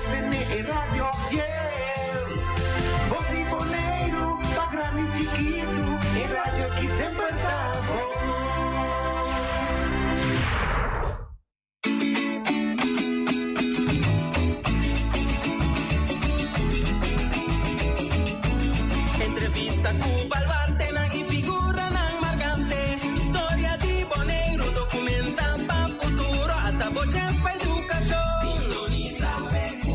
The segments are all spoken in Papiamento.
Sostene e radio fiel. Bos di Boneiru, pa grandi chikitu, e radio ki semper ta bon. Entrevista ku baluartenan i figuranan markante. Historia di Boneiru dokumenta pa futuro. Ata bo chens pa edukashon. Sintonisa BQ.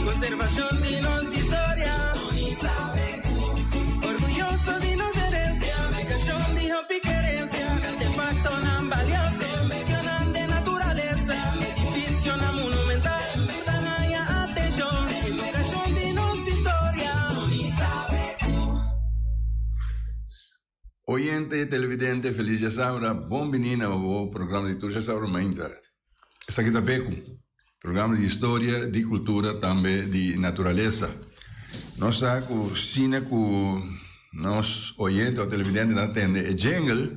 Konservashon di nos historia. Sintonisa BQ. Orguyoso di nos herensia. Aplikashon di hopi kerensia. Artefaktonan balioso. Medionan den naturalesa. Edifisionan monumental. Ta haña atenshon. Edukashon di nos historia. Sintonisa BQ. Oyente y televidente feliz djasabra, bon bini na bo programa di tur djasabra mainta. Esaki ta Beku, programa di historia, di cultura, tambe di naturalesa. Nos sa cu sina cu nos oyente o televidente nan tende e jingle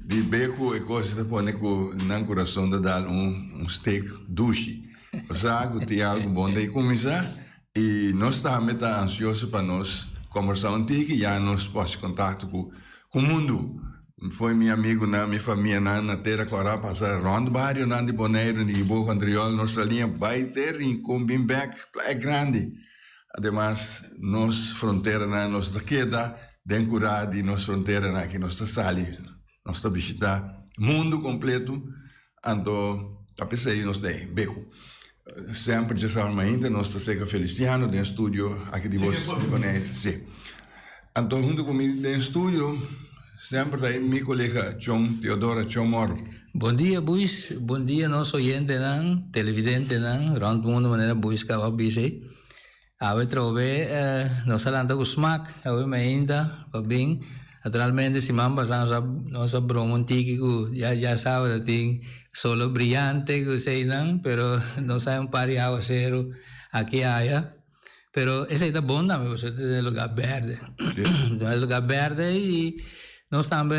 di Beku e cos ta pone cu nan curason ta dal un steek dushi. Sa cu tin algo bon ta cuminsa. I nos tambe ta ansioso pa nos kombersá un tiki, ya nos por hasi kontakto ku ku mundu. Foi mi amigunan, mi famianan na Tera Kòrá pasa rònt barionan di Boneiru, di Ibo, Antriol, nos salia bai te Rincon bin bèk Playa Grandi. Ademas nos fronteranan nos ta keda den kurá di nos fronteranan aki nos ta sali, nos ta bishitá mundu kompleto. Anto ta p'esei nos ta e beku. Semper dje mainta nos ta seka Feliciano den studio aki di Bos di Boneiru. Si. Anto huntu ku mi den studio semper ta e mi kolega Chon Teodora Chon Moro. Bon dia Buis, bon dia nos oyentenan, televidentenan rònt mundu manera Buis kaba bisa ei. Awe trobe nos a lanta ku smak awe mainta pa bin. Naturalmente siman pasa nos a nos a broma un tiki ku ya ya sabado tin solo briyante ku eseinan pero nos hay un par di awaseru aki aya. Pero esei ta bon tambe pasobra ta den lugar berde. Den lugar berde i nos tambe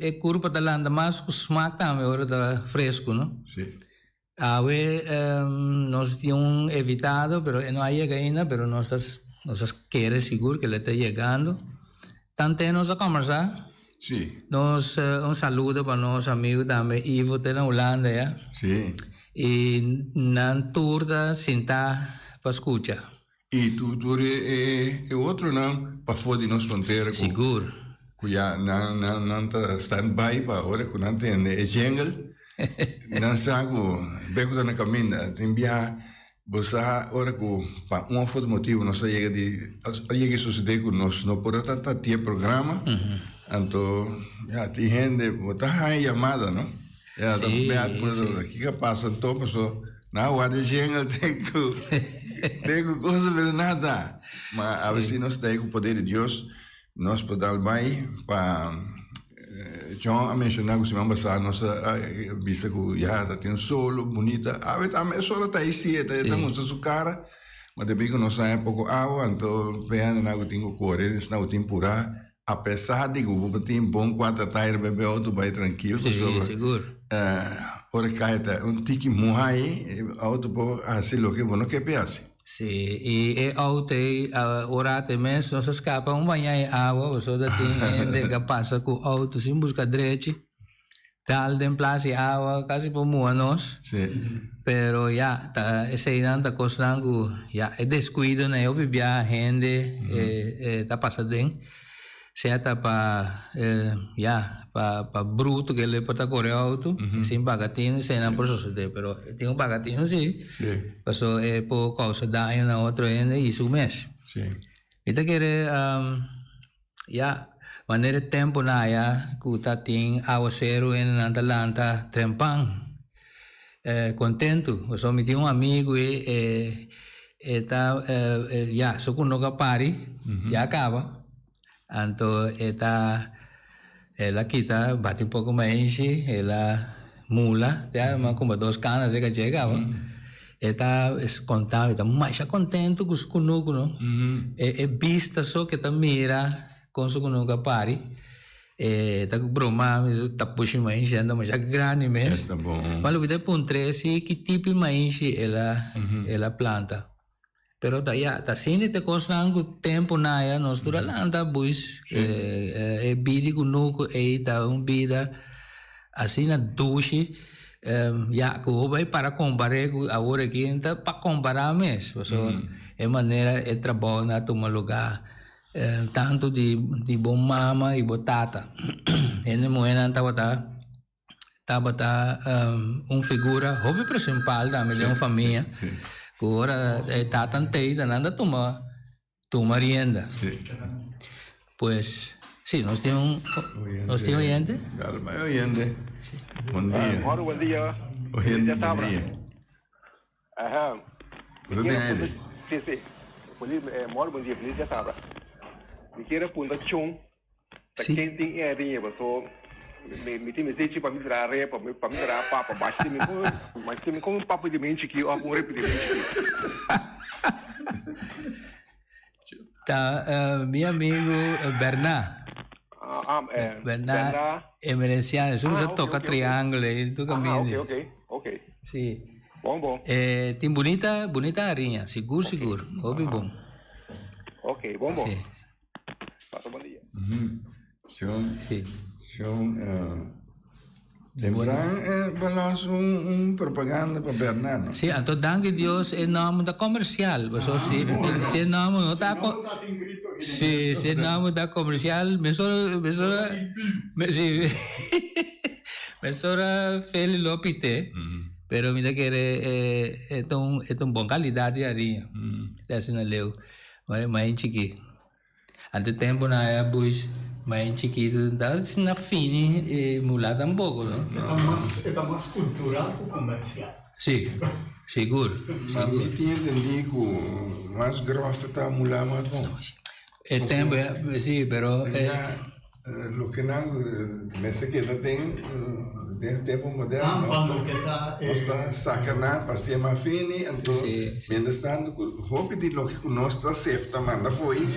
e kurpa ta lanta mas ku smak tambe ora ta fresku no. Awe nos tin un evitado, pero e no a yega ainda, pero nos ta nos ta kere sigur ke lo ta yegando. Tante nos a kombersá. Sí. Nos un saludo pa nos amigo tambe Ivo te na Hulanda ya. Sí. I nan tur ta sintá pa skucha. I tur tur e e e otronan pafó di nos frontera ku Sigur. ku ya nan nan nan ta stand by pa ora ku nan tende e jingle nan sa ku be ku ta na kaminda. Tin biaha bo sa ora ku pa un of otro motibu nos a yega di a yega di sosode ku nos no por a ta ta tin e programa anto ya tin hende bo ta haña yamada no. Ya ta Sí, bèk por sí. kiko a pasa anto paso nan a warda jingle te ku te ku cosa pero nada. Ma a Sí. si nos ta ku poder di Dios nos por dal bai pa John a menshoná ku siman pasá nos a bisa ku ya ta tin un solo bunita. Awe tambe e solo ta ahí sí e ta Sí. mustra su kara ma debí ku nos haña poko awa anto peandenan ku tin ku kore esnan ku tin purá. Apesar di ku bo tin bon kuater tayer bebe outo bai trankil Sí, pasobra sigur. ora kai ta un tiki muha ei e outo por hasi loke bo no ke p'e hasi. Sí, i e outo ei ora te mes nos a skapa un baña e awa pasobra ta tin hende ku a pasa ku outo sin buska drechi dal den plas di awa kasi por muha nos. Sí. Pero ya, ta eseinan ta kosnan ku ya e deskuido na e hopi biaha hende ta pasa den. Sea ta pa ya pa pa bruto ke lo por ta kore outo sin paga tinu eseinan por sosode pero e tin ku paga tinu si. Sí. Paso e por kousa daño na otro hende i su mes. Sí. Mi ta kere Ya, manera e temponan aya ku ta tin awaseru hendenan ta lanta trempan kontentu. Pasobra mi tin un amigu e e ta ya su ku no a pari ya a kaba. Anto e ta el a kita bati un poko mainshi el a mula te a kumpra dos kana asina dje kaba. E ta konta mi ta masha kontentu ku su kunuku no. E e bista so ke ta mira kon su kunuku a pari. E ta broma mi su tapushi maishi anda masha grandi mes. Esta bon. Ma loke ta puntr'é si ki tipo di maishi el a el a planta. Pero ta ya ta asina ta kosnan ku tempu naya nos tur a lanta buis e bida ku nuku ei ta un bida asina dushi ya ku bo bai para kompar'é ku awor aki ta pa kompará mes pasobra e manera e trabounan a tuma lugá. Tantu di di bo mama i bo tata. Hende muhénan tabata tabata un figura hopi principal tambe den un famia ku ora e tata n'tei ta nan ta tuma tuma rienda. Pues si nos tin un nos tin oyente? Dale bai oyente. Bon dia. Hola, buen dia. Oyente, bon dia. Aha. Bo ta den aire. Si, si. Feliz, eh, mor bon dia, feliz diasabra. Mi kier a punta Chung, ta Si. ken tin e riña paso mi mi tin mester pa mi traha repa, mi pa mi traha papa, bashi di mi kon, bashi di mi kon un papa di mi chiki of un repa di mi chiki. Ta eh, mi amigo eh, Bernard. Ah, ah, eh, Bernard Bernard. Emerenciano. Su Ah, sa ok, toca ok, ok. triángulo ahí tu Ah, camino. ok, ok, ok. Sí. Bon, bon. Eh, tin bunita, bunita hariña, sigur, sigur. Hopi bon. Ok, bon, bon. Sí, Pasa bon dia. Shon, sí. shon, eh, Tempran eh, balas un, un propaganda pa Bernard. no? Sí, anto danki Dios e nomber ta comercial. Paso si, si e nomber no ta co- Sí, si e nomber ta comercial, mesora, mesora, me, sí, mesora Feli lo pite. Pero mi ta kere eh, e ta un, e ta un bon calidad di hariña. Ta asina leu. Maar main chiki. Ante tempo na ya boys main chikitu ta asina fini e mula tampoco no. E ta mas, e ta mas cultural cu comercial. Si, sigur, Ma mi sigur. tin entendí cu mas grof ta mula mas bon. E tempo ya, si, pero e. Ya Loke nan mester keda den den tempo moderno nos ta saka nan pa hacié mas fini anto mientras tanto cu hopi di loke cu nos ta sefta manda fo'i.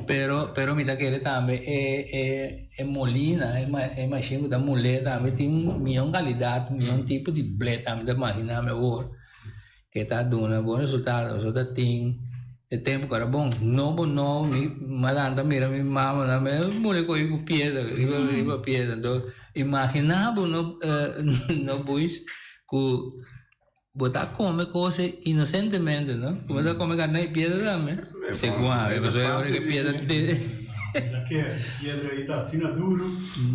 Pero pero mi ta kere tambe e e e molina e machine cu ta mule tambe tin un miyon calidad miyon tipo di ble tambe ta imagina mi awor. Ke ta duna bon resultado. Pasobra ta tin e tempu ku era bon. Nobo nobo mi malanta mira mi mama nan mi mule kohe ku piedra riba riba piedra. Anto imagina bo no no buis ku bo ta kome kos inosentemente no. Ku bo ta kome karne di piedra tambe. Segun ami pasobra e ora ke piedra te. La ke piedra ei ta asina duru.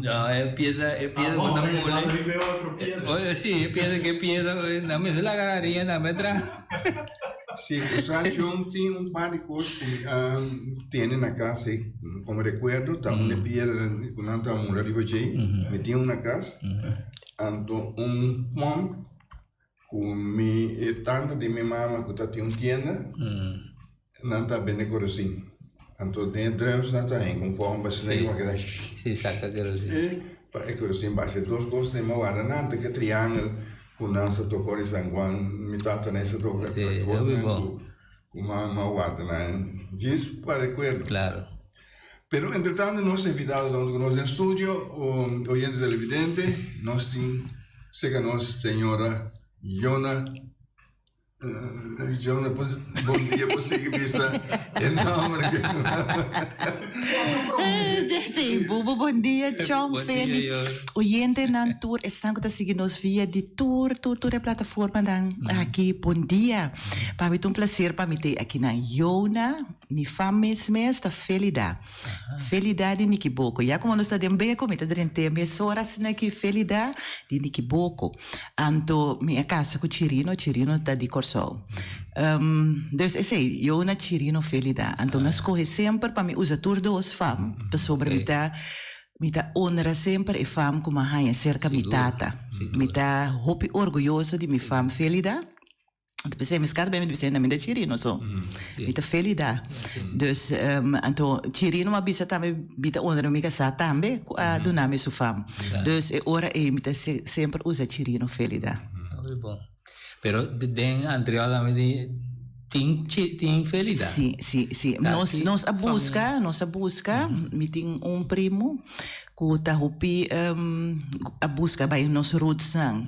No, e piedra, e piedra ku ta mule. Ah, bon, riba e otro piedra. Oye, si, e piedra ke piedra, nan mester laga harinha tambe tra. Si, ku sa John tin un par di kos ku mi a tene na kas ei komo rekuerdo, ta un e piedra ku nan ta mula riba djei, mi tin un na kas, anto un pòmp ku mi e tanta di mi mama ku ta tin un tienda, Nan ta bende korosin. Anto den e drums nan ta hinka un pòmpa asina i keda shhh. Sí, saka kerosin. E pa e kerosin basha. Dos kos den mi warda nan ta ke triangel ku nan sa toka ora di San Juan. Mi tata nan sa toka. Sí, hopi bon. Ku mama warda nan. Djis pa rekuerdo. Klaro. Pero entretanto nos invitado ta hunto ku nos den studio, oyente televidente, nos tin serka nos señora Yona. Yo no puedo, bon dia por sigui bisa e nomber que Sí, Bubu, bon dia, Chong, Bon dia, Feli. yo. Oyentenan tur esnan ku ta sigui nos via di tur, tur, tur e plataformanan aki, bon dia. Pa mi ta un placer pa mi t'ei akinan. Yona, mi fam mes mes ta Felida. Felida di Nikiboko. Ya komo nos ta den beko, mi ta drent'é mesora asina aki, Felida di Nikiboko. Anto mi a kasa ku Chirino, Chirino ta di Kòrsou. Dus esei, Yona, Chirino, Felida. Anto mi a skohe semper pa mi usa tur dos fam, pasobra mi ta mi ta honra semper e fam ku mi a haña serka mi tata. Mi ta hopi orguyoso di mi fam Felida. Anto p'esei mi skat ben mi bisa mi ta Chirino so. Mi ta Felida. Dus anto Chirino a bisa tambe mi ta honra mi kasá tambe ku a duna mi su fam. Dus e ora ei mi ta semper usa Chirino Felida. Hopi bon. Pero den anterior tambe tin. Tin tin Felida. Si, si, si. Nos nos a busca, nos a busca. Mi tin un primo cu ta hopi a busca bay nos rootsnan.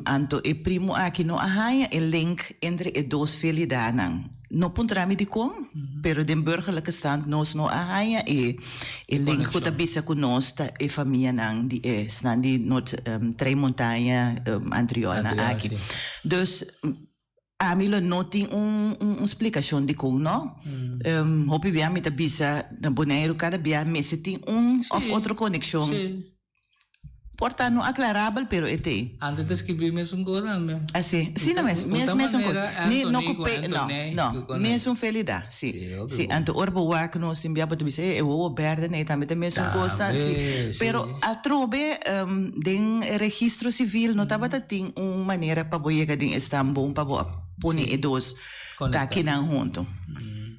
Anto e primo aki no a haya e link entre e dos Felidanan. No puntra mi dicon, pero den burgerlijke stand nos no a haya e e link cu ta bisa cu nos ta e famianan di e esnan di Noord Trei Montaña Antriolnan aki. Dus Ami lo no tin un un splikashon dikon no. Hopi bia mi ta bisa na Boneiru kada bia mester tin un òf otro konekshon. Por ta no aklarabel pero e t'ei. Antes ta skibí mesun kos tambe. Asi, si no mes, mes mesun kos. Ni no ku pe, no, no, mesun felida, si. Si, anto ora bo wak nos tin bia bo ta bisa e wowo berde nei tambe ta mesun kos ta, si. Pero atrobe den e registro civil no tabata tin un manera pa bo yega den e stambon pa bo a pone e dos takinan hunto.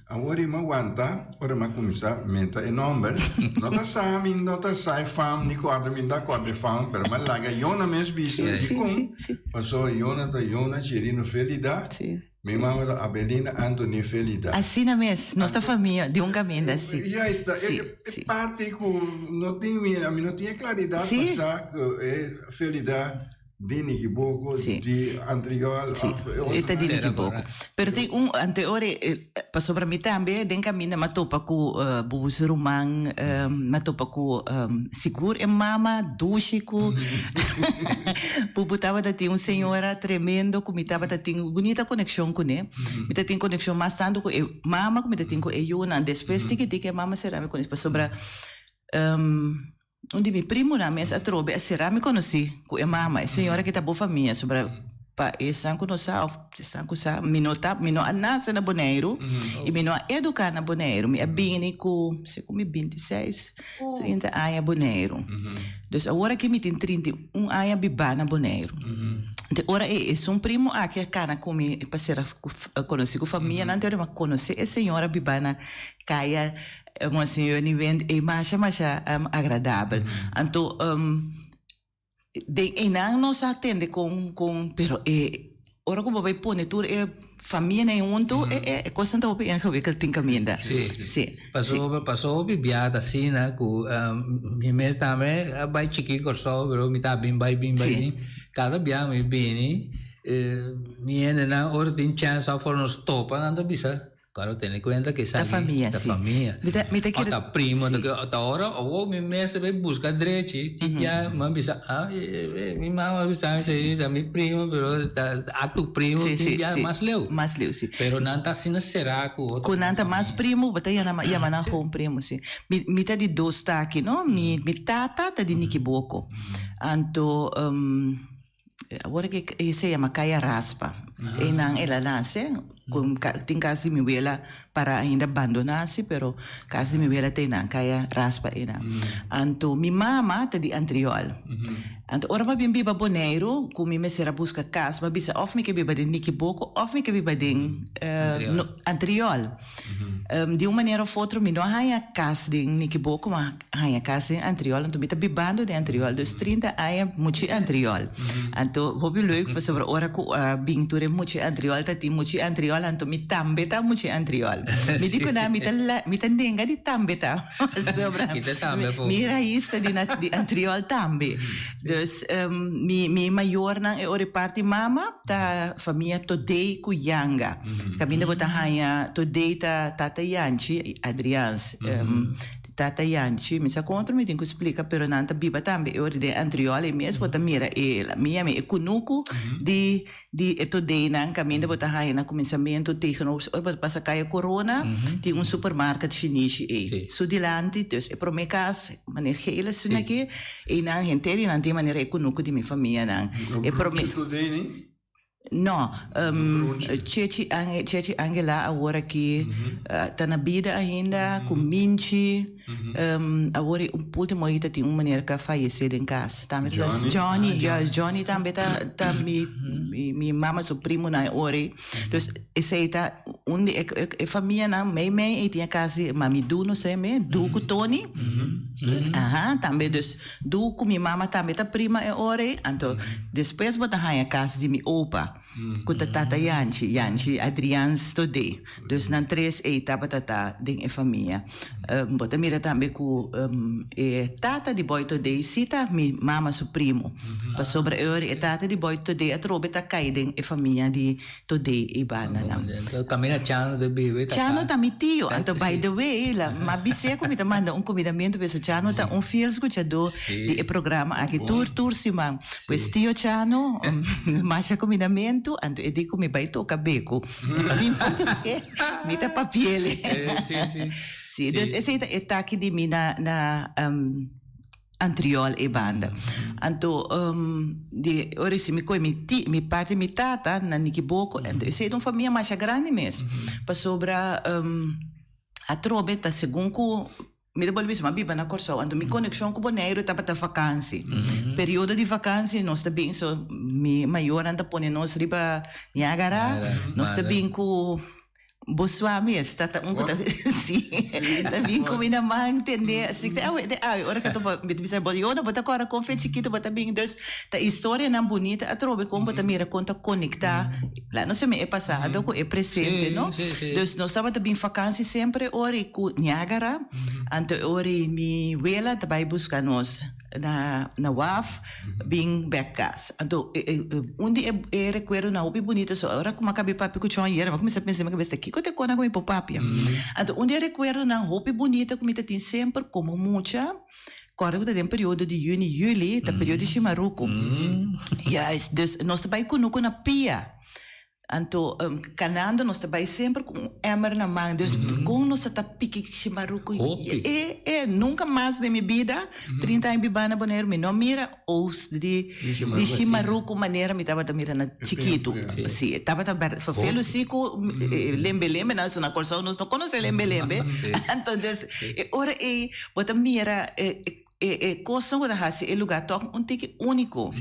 Awor i mi a wanta ora mi a kuminsá menta e nòmber. No ta sa mi no ta sa e fam ni kòrda mi no ta kòrda e fam pero mi a laga Yona mes bisa dikon pasobra Yona ta Yona Chirino Felida. Mi mama ta Abelina Anthony Felida. Asina mes, nos ta famia di un caminda, si. Juist, e parti cu no tin, mi no tin e claridad pa sa cu e Felida di Nikiboko, di Antriol of e otro. E ta di Nikiboko. Pero tin un, anteor, pasobra mi tambe den caminda m'a topa cu Bubu's ruman, m'a topa cu sigur e mama dushi cu Bubu tabata tin un señora tremendo cu mi tabata tin bunita conexion cune. Mi ta tin conexion mas tanto cu e mama cu mi ta tin cu e yunan. Despues tiki tiki e mama sera mi conoci pasobra un di mi primonan mes atrobe a sera mi conoci cu e mama. E señora ki ta bo famia sobra pa esnan cu no sa of esnan cu sa mi no ta mi no a nace na Boneiru y mi no a educa na Boneiru. Mi a bini cu segun mi bintiseis. 30 aña Boneiru. Dus awor aki mi tin 31 aña bibá na Boneiru. Te ora e esun primo aki a kana ku mi pa sera konosí ku famianan te ora mi a konosé e señora bibá na kaya Monseñor Niewindt e masha masha agradabel. Anto Den einan nos a tende con con pero e ora cu bo bay pone tur e famianan hunto e e e cosnan ta hopi ingewikkeld tin caminda. Sí. Sí. Pasobra pasobra hopi bia ta asina cu mi mes tambe a bay chiki Corsou pero mi ta bin bay bin bay bin cada bia mi bini mi hendenan ora tin chance of ora nos topa nan ta bisa Claro, tene cuenta que esaki Ta famia, ta sí. famia. Mi ta, mi ta O kere... ta primo, sí. ta ke, ta ora awo mi mes a bay busca drechi, tin bia mi a bisa, ah, eh, eh, mi mama a bisa mi esei, ta mi primo, pero ta a tu primo Sí, tin sí, bia sí. mas leu. Mas leu, sí. Pero nan ta asina sera cu otro Cu nan ta mas famia. primo, bo ta yama, yama nan gewoon primo, sí. Mi, mi ta di dos taki, no? Mi, mi tata ta di Nikiboko. Anto, Awor ke e se yama Kaya Raspa. Einan el a nase, ku tin kas di mi wela para ainda bandoná si, pero kas di mi wela ta einan, Kaya Raspa einan. Anto mi mama ta di Antriol. Anto ora mi a bin biba Boneiru, ku mi mester a buska kas, mi a bisa òf mi ke biba den Nikiboko òf mi ke biba den Antriol. Di un manera of otro mi no a haña kas den Nikiboko, mi a haña kas den Antriol, anto mi ta bibando den Antriol, dus 30 aña muchi Antriol. Anto hopi leuk pasobra ora ku a bin tur e muchi Antriol ta tin muchi Antriol, anto mi tambe ta muchi Antriol. Mi di ku nan mi ta mi ta nenga di tambe ta pasobra mi rais ta di di Antriol tambe. Dus mi mi mayornan e ora e parti mama ta famia Todey ku Yanga. Kaminda bo ta haña Todey ta tata Yanchi Adriaans. Tata Yanchi, mi sa kon otro mi tin ku splika, pero nan ta biba tambe e ora den Antriol ei mes bo ta mira e mi yama e kunuku di di e todeynan kaminda bo ta haña na kuminsamentu tegenover ora bo ta pasa kaya Corona tin un supermarket shinishi ei su dilanti dus e prome kas manera gele asina aki einan henter di nan tin manera e kunuku di mi famianan e prome. No, Chechi Chechi Angela awor aki ta na bida ainda ku Minchi. Awor e ultimo ahí ta tin un meneer ku a fayesé den kas. Tambe ta Johnny? Johnny, juist Johnny tambe ta ta mi mi mama su primonan e ora ei. Dus esei ta un di e e famianan mei mei ei tin e kas di mami Du no sé me, Du ku Tony. Aha, tambe dus du ku mi mama tambe ta prima e ora ei. Anto despues bo ta haña kas di mi opa, ku ta tata Yanchi, Yanchi Adriaans Todé. Dus nan tres ei tabata ta den e famia. Bo ta mira tambe ku e tata di Boy Todé si ta mi mama su primo. Pasobra e ora e tata di Boy Todé atrobe ta kai den e famia di Todé ei bandanan. Kaminda Chano ta biba. Chano ta mi tio. Anto by the way, la m'a bis'é ku mi ta manda un kumidamentu pasobra Chano ta un fiel skuchadó di e programa aki tur tur siman. Pues tio Chano, masha kumidamentu, anto e di ku mi bai toka beku. Mi portugues, mi ta papiele. Sí, sí. Sí, dus esei ta e taki di mi na na um, Antriol e banda. Anto um, di ora si mi koe mi ti, mi parti mi tata na Nikiboko, anto esei ta un famia masha grandi mes. Pasobra um, atrobe ta segun ku Mi ta bolbe bisa, mi a biba na Kòrsou, anto mi konekshon ku Boneiru tabata vakansi. Periodo di vakansi nos ta bin, so mi mayornan ta pone nos riba Niagara, nos ta bin ku bo sua mes, ta ta un ku ta si, ta bin ku mi na man tende, asina te awe, te awe, ora ku ta mi ta bisa bo, Yona bo ta kòrda kon fe chikitu bo ta bin, dus ta historianan bunita atrobe kon bo ta mira kon ta konektá. La nos mi e pasado ku e presente, no? Dus nos tabata bin vakansi semper e ora i ku Niagara, anto e ora i mi wela ta bai buska nos na na waf bin bek kas. Anto un di e rekuerdonan hopi bunita so ora ku mi a kabi papia ku Chon ayera mi a kuminsá pensa den mi kabesa kiko ta e kona ku mi por papia. Anto un di e rekuerdonan hopi bunita ku mi ta tin semper komo mucha. Kòrda ku ta den periodo di yüni, yüli, ta periodo di shimaruku. Juist, dus nos ta bai kunuku na pia. Anto kanando nos ta bai semper ku un emmer na man. Dus kon nos ta ta piki shimaruku? Hopi. E, e, nunka mas den mi bida, 30 aña bibá na Boneiru, mi no mira oos di di shimaruku manera mi tabata mira na chikitu. Si, tabata bèrdat. Ferfelu si ku lembe lembe, nan na Kòrsou nos no konosé lembe lembe. Anto dus e ora ei Bo ta mira e e kosnan ku ta hasi e lugá tòg un tiki úniko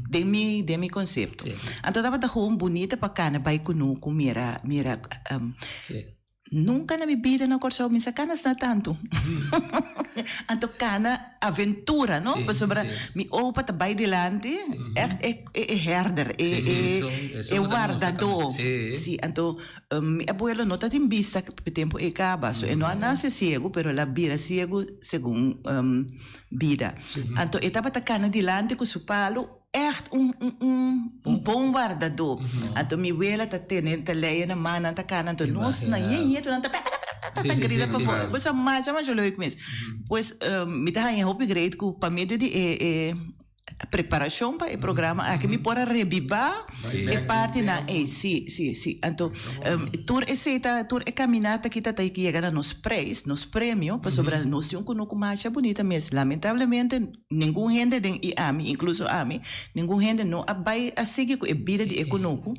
den mi den mi konsepto. Anto tabata gewoon bunita pa kana bai kunuku mira mira nunka na mi bida na Kòrsou mi sa kana asina tantu. Anto kana aventura no pasobra mi opa ta bai dilanti ègt e e herder e e wardadó si anto Mi abuelo no ta tin bista p'e tempu ei kaba, so e no a nase siegu, pero el a bira siegu segun bida. Anto e tabata kana dilanti ku su palu, ègt un un bon wardadó. Anto mi wela ta tene, ta lei e na man, nan ta kana, anto nos na yen yetu nan ta pèpèpèpèpè ta grita pafó. Pues a masha masha leuk mes. Pues mi ta haña hopi great ku pa medio di e e. Preparacion pa e programa aki mi por a rebiba e partinan ey. Si, si, si. Anto, tur esey ta, tur e caminata aki ta ta yega na nos prijs, nos premio, pasobra nos tin un cunucu masha bunita mes. Lamentablemente, ningun hende den, y ami, incluso ami, ningun hende no a bay a sigui cu e bida di e cunucu.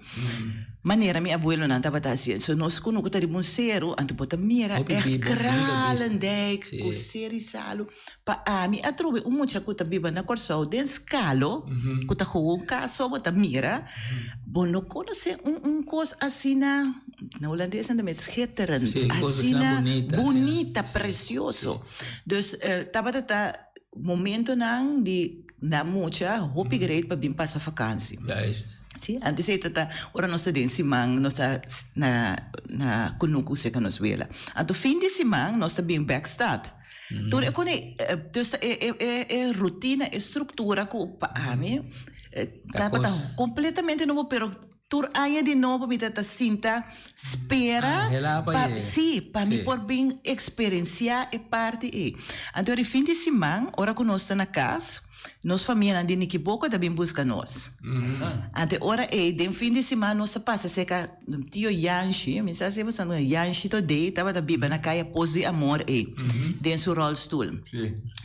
Manera mi abuelonan tabata hacié. So nos cunucu ta riba un ceru, anto bo ta mira echt Kralendijk cu ser y salu. Pa ami atrobe un mucha ku ta biba na Kòrsou den Skalo, ku ta gewoon kaso bo ta mira, bo no konosé un un kos asina, na hulandes nan ta mira schitterend, asina bunita, precioso. Dus tabata ta momentonan di na mucha hopi great pa bin pasa vakansi. Sí, antes ei ta ta ora nos ta den siman nos ta na na kunuku serka nos wela. Anto fin di siman nos ta bin bèk stad. Tur e kone, dus e e e e rutina, e struktura ku pa ami tabata kompletamente nobo, pero tur aña di nobo mi ta ta sinta spera pa, sí, pa mi por bin eksperensiá e parti ei. Anto di fin di siman, ora ku nos ta na kas, Nos famianan di Nikiboko ta bin buska nos. Ante ora ei, den fin di siman nos ta pasa serka tio Yanshi, mi sa si bo sa Yanshi Todey tabata biba na Kaya Pos di Amor ei, den su rolstoel.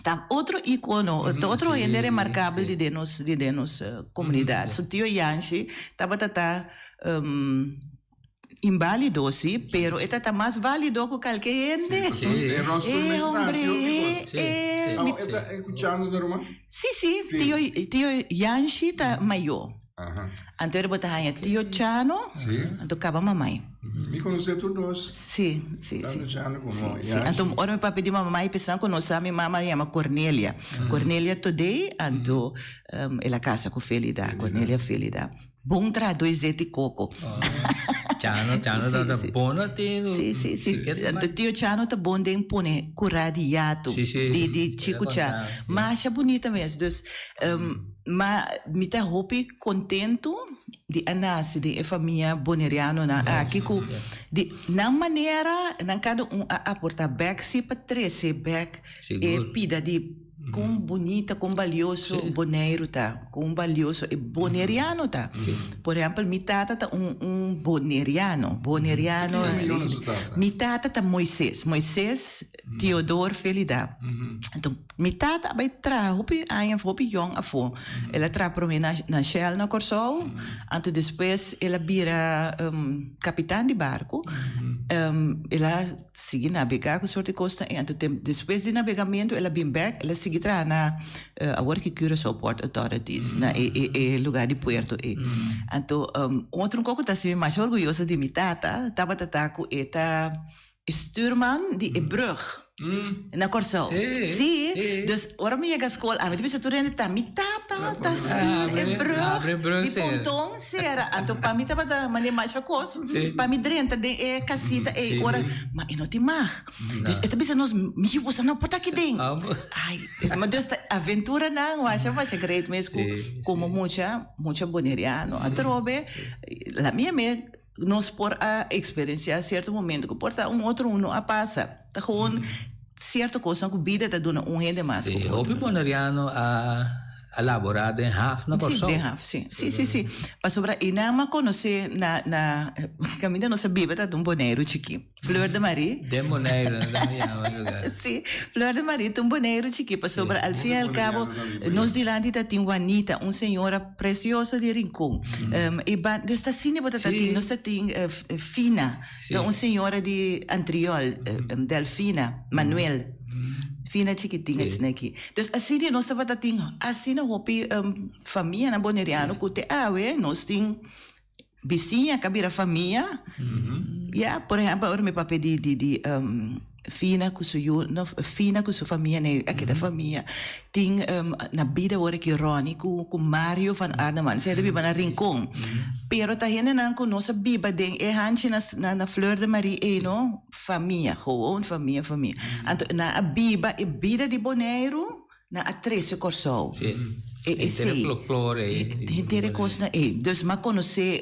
Ta otro icono, ta otro hende remarkabel di den nos, di den nos komunidat. So tio Yanshi tabata ta Inválido, sí, pero e ta ta mas válido ku kalke hende. Sí, e rolstoel Eh, mes ta hombre, hasi hopi kos. Sí, eh, sí. Awo mi e ta escuchando ta ruman? Sí, sí, Sí. tio, tio Yanshi ta mayó. Anto ora bo ta haña tio Chano, anto kaba mamai. Mi konosé tur dos. Sí, sí, sí. Tanto Chano komo Sí, Yashi. anto ora mi papia di mamai pensa ku nos sa mi mama yama Cornelia. Cornelia Todey, anto el a kasa ku Felida, Cornelia Felida. Bon trahadó e zeti koko. Chano, Chano ta ta bon na tin. Sí, sí, sí. Anto tio Chano ta bon den pone kurá di yatu. Sí, sí. Di di chikuchá. Masha bunita mes. Dus, ma mi ta hopi kontentu di a nase den e famia bonerianonan aki ku di nan manera nan kada un a aportá bèk si pa trese bèk e pida di Kon bunita, kon balioso Boneiru ta, kon balioso e boneriano ta. Por ehèmpel, mi tata ta un un boneriano, boneriano. Ki yama su tata? Mi tata ta Moises, Moises Theodor Felida. Anto, mi tata a bai traha hopi aña, hopi yòn afó. El a traha promé na na Shell na Kòrsou, anto despues el a bira kapitan di barku. El a Sigui nabegá ku sorti kosnan ei. Anto tem despues di nabegamentu el a bin bèk, el a sigui traha na awor ki Curaçao Port Authorities, na e e e lugá di puerto ei. Anto otro un kos ku ta hasi mi masha orguyoso di mi tata tabata ta ku e ta e stuurman di e brùg na Kòrsou. Sí, dus ora mi yega skol ami ta bisa tur hende ta mi tata ta stuur e brùg di ponton. Sera, anto pa mi tabata manera masha kos pa mi drenta den e kasita ei ora, ma e no tin mag. Dus e ta bisa nos, mi yu boso no por ta aki den. Ai, ma dus ta aventuranan masha masha great mes ku komo mucha, mucha boneriano atrobe la mia me nos por a eksperensiá sierto momento ku por ta un otro un no a pasa. Ta gewoon sierto kosnan ku bida ta duna un hende mas ku otro. Hopi boneriano a a laborá den haf na Kòrsou. Sí, den haf, sí. Sí, sí, sí. Pasobra e nan a konosé na, na kaminda nos a biba ta un Boneiru chikí. Fleur de Marie. Den Boneiru, nan ta yama e lugar. Sí, Fleur de Marie ta un Boneiru chikí, pasobra al fin y al cabo nos dilanti ta tin Juanita, un señora precioso di Rincon. E ban, dus ta asina bo ta ta tin, nos ta tin Fina. Ta un señora di Antriol, Delfina Manuel. Fina chikitin asina aki. Dus asina nos tabata tin asina hopi famianan boneriano ku te awe nos tin bisiña ku a bira famia. Ya, por ehèmpel ora mi papia di di di Fina ku su yu, no, Fina ku su famia ne a keda famia. Tin na bida awor aki Ronnie ku ku Mario van Arneman, esei ta biba na Rincon. Pero ta hendenan ku nos a biba den e hanchi na na na Fleur de Marie ei no, famia, gewoon famia, famia. Anto nan a biba e bida di Boneiru, nan a trese Kòrsou. Sí. E Henter e esei. folklore ei. Henter e kosnan ei. Dus m'a konosé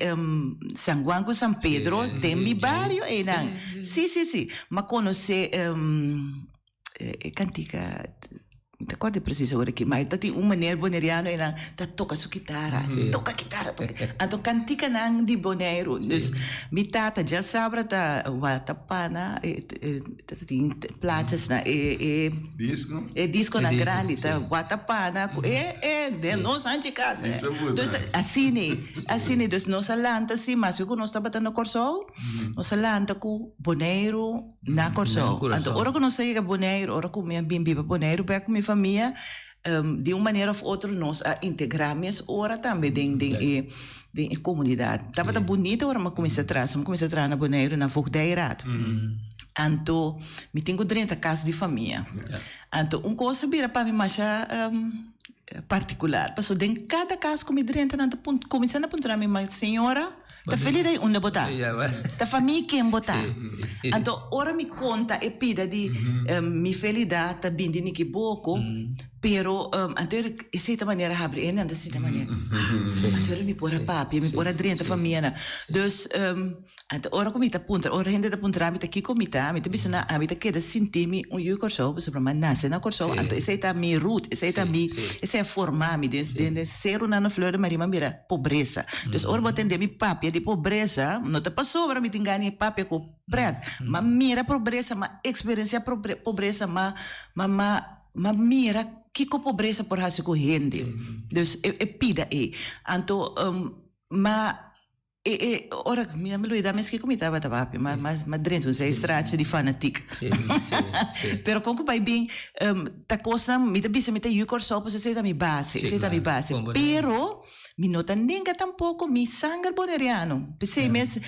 San Juan ku San Pedro den mi bario einan. Sí, sí, sí. M'a konosé e kantika, mi ta kòrda presis awor aki, ma ta tin un meneer boneriano einan ta toka su kitara, toka kitara, toka. Anto kantikanan di Boneiru. Dus mi tata djasabra ta wata pana. Ta tin plaatjes na e e Disco? e disconan grandi ta watapana ku e e den nos hanchi kas. Dus asina asina dus nos a lanta si maske ku nos tabata na Kòrsou nos a lanta ku Boneiru na Kòrsou. Anto ora ku nos a yega Boneiru ora ku mi a bin biba Boneiru bèk ku mi famia di un manera òf otro nos a integrá mes ora tambe den den e den e komunidat. Tabata bunita ora mi a kuminsá traha, so mi a kuminsá traha na Boneiru na Voogdijraad. Anto mi tin ku drenta kas di famia. Anto un kos a bira pa mi masha partikular, pasobra den kada kas ku mi drenta nan ta kuminsá na puntra mi, ma señora ta feliz ei unda bo ta? Ta famia ken bo ta? Anto ora mi konta e pida di mi felidat ta bin di Nikiboko, Pero anto esei ta manera habri e nan ta sinta manera anto ora mi por a papia mi por a drenta famianan dus anto ora ku mi ta puntra ora hende ta puntra mi ta kiko mi ta mi ta bisa nan ami ta keda sinti mi un yu Kòrsou pasobra mi a nase na Kòrsou anto esei ta mi root esei ta mi esei a forma mi den den serunan na Fleur de Marie mi a mira pobresa dus ora bo a tende mi papia di pobresa no ta pasobra mi tin gana di papia ku pret mi a mira pobresa mi a eksperensia pobresa mi a mi a Ma mira kiko pobresa por hasi ku hende. Dus e e pida ei. Anto ma e e ora mi a luida mes kiko mi tabata papia, ma ma ma drenta un zijstraatje di fanatiek. Pero kon ku bai bin ta kosnan mi ta bisa mi ta yu Kòrsou pasobra esei ta mi base, esei ta mi base. Pero. Mi no ta nenga tampoco mi sanger boneriano. P'esei mes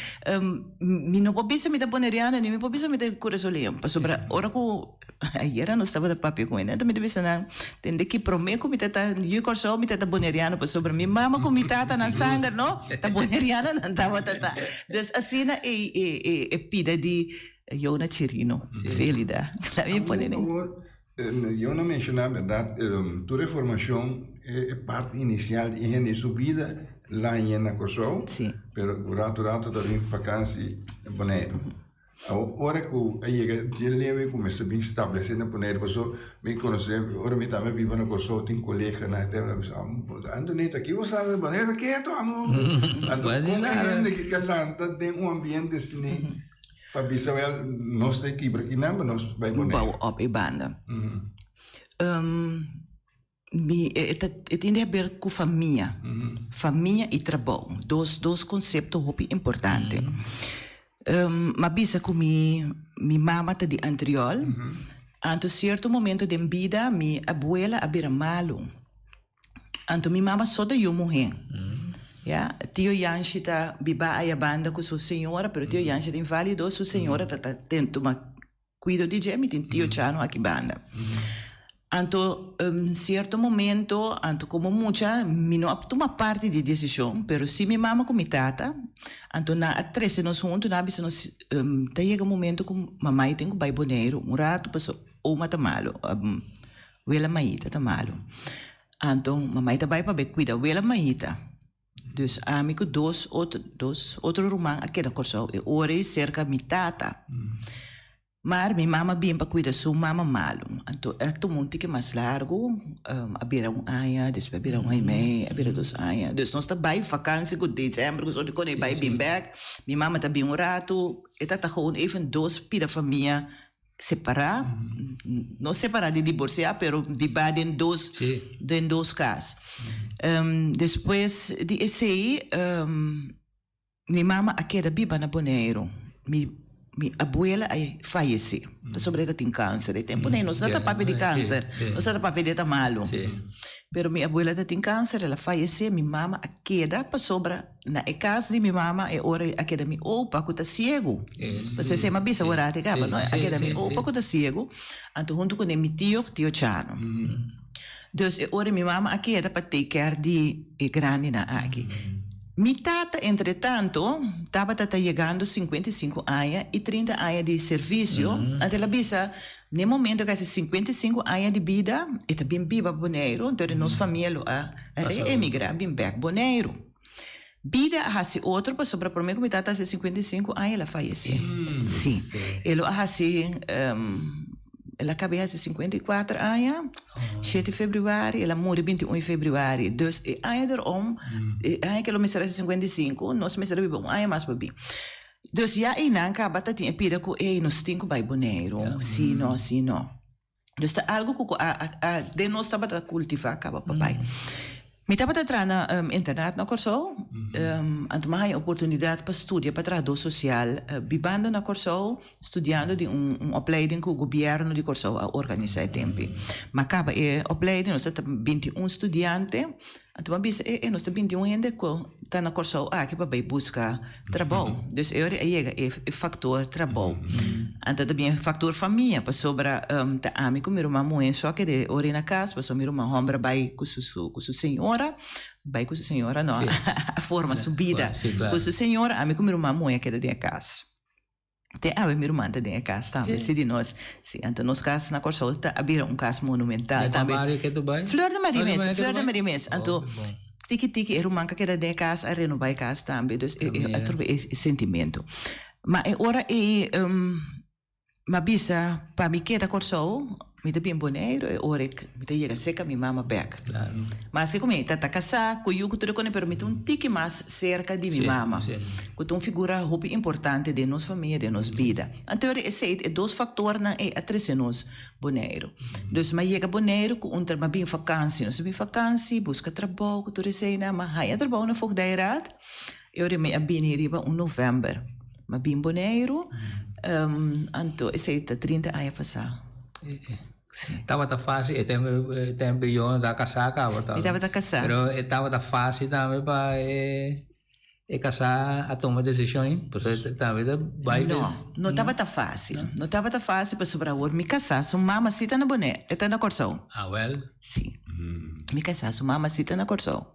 mi no por bisa mi ta boneriano ni mi por bisa mi ta kurasoleño. Pasobra ora ku ayera nos tabata papia ku hende anto mi ta bisa nan tende ki prome ku mi ta ta yu Kòrsou mi ta ta boneriano pasobra mi mama ku mi tata nan sanger no ta boneriano nan tabata ta. Dus asina e e e pida di Yona Chirino Felida. Laat mi pone den. Yona menshoná bèrdat tur e formashon e parti inisial di hende su bida laña na Kòrsou pero ku ratu ratu ta bin fakansi na Boneiru. Awor ora ku a yega dje leu e kuminsá bin stablesé na Boneiru pasobra mi konosé ora mi tambe biba na Kòrsou tin koleganan e ta bisa Anthony ta ki bo sa na Boneiru ketu amo anto kon e hende ki ka lanta den un ambiente asina. Pa bisa wel nos ta kibra ki nan, nos bai Boneiru. Bou op e banda. Mi e ta e tin di haber ku famia. Famia i trabou. Dos dos konsepto hopi importante. M'a bisa ku mi mi mama ta di Antriol. Anto sierto momento den bida mi abuela a bira malu. Anto mi mama so ta yu muhé. Ya, tio Yanshi ta biba aya banda ku su señora, pero tio Yanshi ta inválido, su señora ta ta ten tuma kuido di dje, mi tin tio Chano aki banda. Anto sierto momento, anto komo mucha mi no a tuma parti di e desishon, pero si mi mama ku mi tata, anto nan a trese nos huntu, nan a bisa nos ta yega un momento ku mamai tin ku bai Boneiru un ratu pasobra oma ta malu. Wela Maita ta malu. Anto mamai ta bai pa bai kuida wela Maita. Dus ami ku dos otro dos otro ruman a keda Kòrsou e ora ei serka mi tata. Maar mi mama bin pa kuida su mama malu. Anto a tuma un tiki mas largu, a bira un aña, despues a bira un aña i mei, a bira dos aña. Dus nos ta bai fakansi ku desèmber ku esaki kos bai bin bèk. Mi mama ta bin un ratu, e ta ta gewoon even dos pida famia Separá, no separá di diborsiá, pero bibá den dos, den dos kas. Despues di esei, mi mama a keda biba na Boneiru. Mi, mi abuela a fayesé, pasobra e ta tin kanser. E tempu nei nos no ta papia di kanser, nos ta papia di e ta malu. Pero mi abuela ta tin kanser, el a fayesé, mi mama a keda pasobra. Na e kas di mi mama e ora a keda mi opa ku ta siegu. Pasobra esei mi a bisa ora te kaba, no? A keda mi opa ku ta siegu, anto huntu kuné mi tio, tio Chano. Dus e ora mi mama a keda pa take care di e grandinan aki. Mi tata entretanto tabata ta yegando 55 aña i 30 aña di servisio, anto el a bisa n'e momento ku a hasi 55 aña di bida e ta bin biba Boneiru, anto nos famia lo a reemigrá bin bèk Boneiru. Bida a hasi otro pasobra prome ku mi tata hasi 55 aña el a fayesé. Sí. E lo a hasi, el a kab'é hasi 54 aña, shete febrüari, el a muri 21 febrüari. Dus e aña derom, e aña ku e lo mester hasi 55, nos mester a biba un aña mas pabia. Dus ya einan kaba ta tin e pida ku ey nos tin ku bai Boneiru, si no, si no. Dus ta algo ku a a den nos tabata kultivá kaba papai. Mi tabata traha na internat na Kòrsou, anto mi a haña oportunidat pa studia pa trahadó sosial bibando na Kòrsou, studiando den un opleiding ku gobièrnu di Kòrsou a organisá e tempu. Mi a kaba e opleiding, nos ta 21 studiante. Anto mi a bisa, e, e, nos ta binti un hende ku ta na Kòrsou aki pa bai buska trabou. Dus e ora a yega e e faktor trabou. Anto ta bin e faktor famia, pasobra ta ami ku mi ruman muhé so a keda e ora ei na kas, pasobra mi ruman hòmber a bai ku su su ku su señora, bai ku su señora no, a forma su bida ku su señora, ami ku mi ruman muhé a keda den e kas. Te awe mi ruman ta den e kas tambe, si di nos. Si, anto nos kas na Kòrsou ta a bira un kas monumental Den kua tambe. bario ke tu bai? Fleur de Marie Fleur de mes, Marie ke Fleur tu de bai? Marie mes. Oh, Anto ke bon. tiki tiki e ruman ka keda den e kas a renobá e kas tambe, dus e e Mira. atrobe e sentimentu. Ma e ora ei mi a bisa pa mi keda Kòrsou, mi ta bin Boneiru e ora ik mi ta yega serka mi mama bèk. Claro. Maske ku mi ta ta kasá ku yu ku tur e kos pero mi ta un tiki mas serka di mi Sí, mama, sí. ku ta un figura hopi importante den nos famia, den nos bida. Anto ora esei, e dos faktornan ei a trese nos Boneiru. Dus mi a yega Boneiru ku un tra, mi a bin fakansi, nos a bin fakansi, buska trabou ku tur eseinan, mi a haña trabou na Voogdijraad, e ora mi a bini riba un novèmber. Mi a bin Boneiru, anto esei ta 30 aña pasá. Tabata fácil, e tempo e tempo yo ta casá caba Mi tabata casá. Pero e tabata fácil tambe pa e e casá a tuma decision, pasobra tambe ta bai No, no tabata fácil. No tabata fácil pasobra awor mi casá su mama sí ta na Bonaire, e ta na Kòrsou. Ah wèl. Sí. Mi casá su mama sí ta na Kòrsou.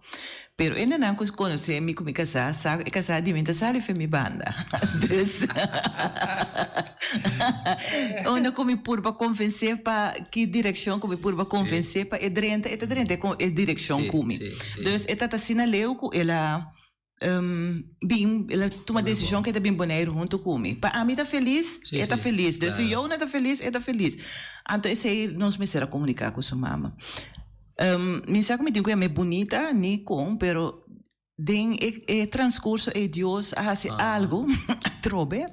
Pero e nenan ku konosé mi ku mi kasá sa ku e kasá di mi ta sali fen mi banda. Dus unda ku mi purba konvensé pa ki direkshon ku mi purba konvensé pa e drenta, e ta drenta e direkshon ku mi. Dus e ta asina leu ku el a bin, el a tuma desishon ku e ta bin Boneiru huntu ku mi. Pa ami ta felis, e ta felis. Dus si Yona ta felis, e ta felis. Anto esei nos mester a komuniká ku su mama. Mi sa ku mi tin ku yam'é bunita ni kon, pero den e e transkurso ei Dios a hasi algu atrobe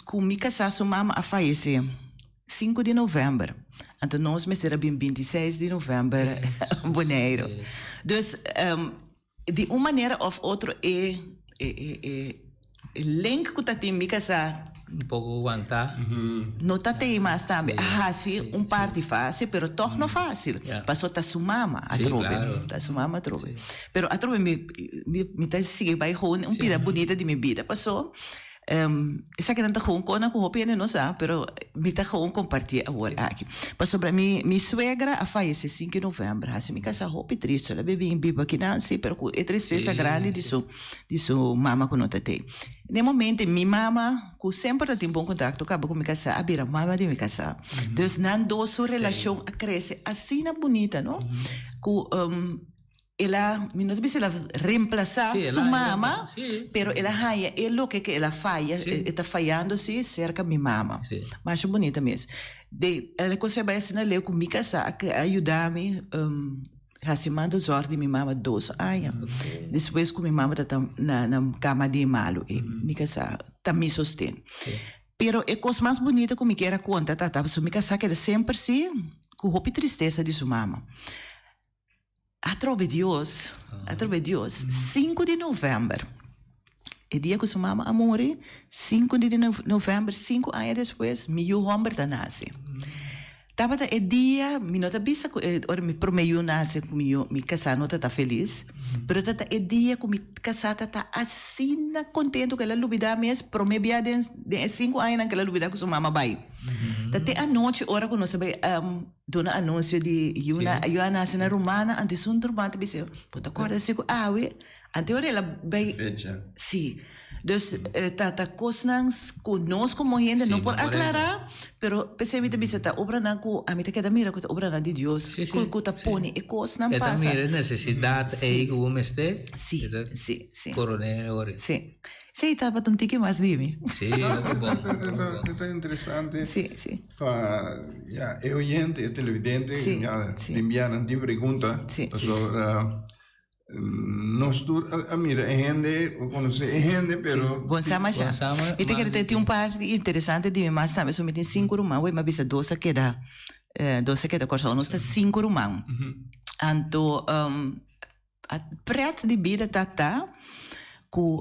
ku mi kasá su mama a fayesé sinku di novèmber. Anto nos mester a bin bintiseis di novèmber Boneiru. Dus di un manera of otro e e e e link ku ta tin mi kasá. Un poko wantá. No ta tei mas tambe. A hasi un parti fásil, pero tòg no fásil. Paso ta su mama atrobe. Ta su mama atrobe. Pero atrobe mi mi ta sigui bai gewoon un pida bunita di mi bida. Paso Esakinan ta gewoon konan ku hopi hende no sa, pero mi ta gewoon kompartié awor aki. Pasobra mi mi suegra a fayesé sinku di novèmber, hasi mi kasa hopi tristu. El a bibi biba akinan sí, pero ku e tristesa grandi di su di su mama ku no ta tei. Den momento mi mama, ku semper ta tin bon kontakto kaba ku mi kasá, a bira mama di mi kasá. Dus nan dos su relashon a krese asina bunita, no? Ku El a, mi no ta bisa el a reemplasa su mama, pero el a haña e loke ke el a faya, e ta fayando si serka mi mama. Masha bunita mes. De el kos a bai asina leu ku mi kasá a yuda mi hasi mantelzorg di mi mama dos aña. Despues ku mi mama ta na na kama di malu ei, mi kasá ta mi sosten. Pero e kos mas bunita ku mi kier a konta ta ta pasobra mi kasá keda semper si ku hopi tristesa di su mama. Atrobe Dios, atrobe Dios, sinku di novèmber, e dia ku su mama a muri, sinku di novèmber, sinku aña despues, mi yu hòmber ta nase. Tabata e dia, mi no ta bisa ku e ora mi promé yu nase ku mi yu, mi kasá no ta ta felis, pero ta ta e dia ku mi kasá ta ta asina kontentu ku el a lubidá mes promé bia den den e sinku añanan ku el a lubidá ku su mama bai. Ta te anochi ora ku nos a bai. Duna anunsio di yuna, yu a nase na Rumana, anto esun ruman ta bisa, bo ta kòrda si ku awe? Anto ora el a bai. Fecha. Si. Dus ta ta kosnan ku nos komo hende no por aklará, pero p'esei mi ta bisa ta obranan ku ami ta keda mira ku ta obranan di Dios ku ta pone e kosnan pasa. E ta mira e nesesidat ei ku bo mester. Si, si, si. Koron'é ora. Si. Sí, tabata un tiki mas di mi. Sí, hopi bon. Ta ta interesante. Sí, sí. Pa ya e oyente, e televidente, Sí, ya sí. tin bia nan tin pregunta. Sí. Pasobra nos tur a mira e hende o konosé e hende, pero. Sí, bon sa masha. Bon sa Mi ta kere tin un parti interesante di mi mas tambe, so mi tin sinku ruman, wei mi a bisa dos a keda, dos a keda Kòrsou, nos ta sinku ruman. Anto A pret di bida ta ta ku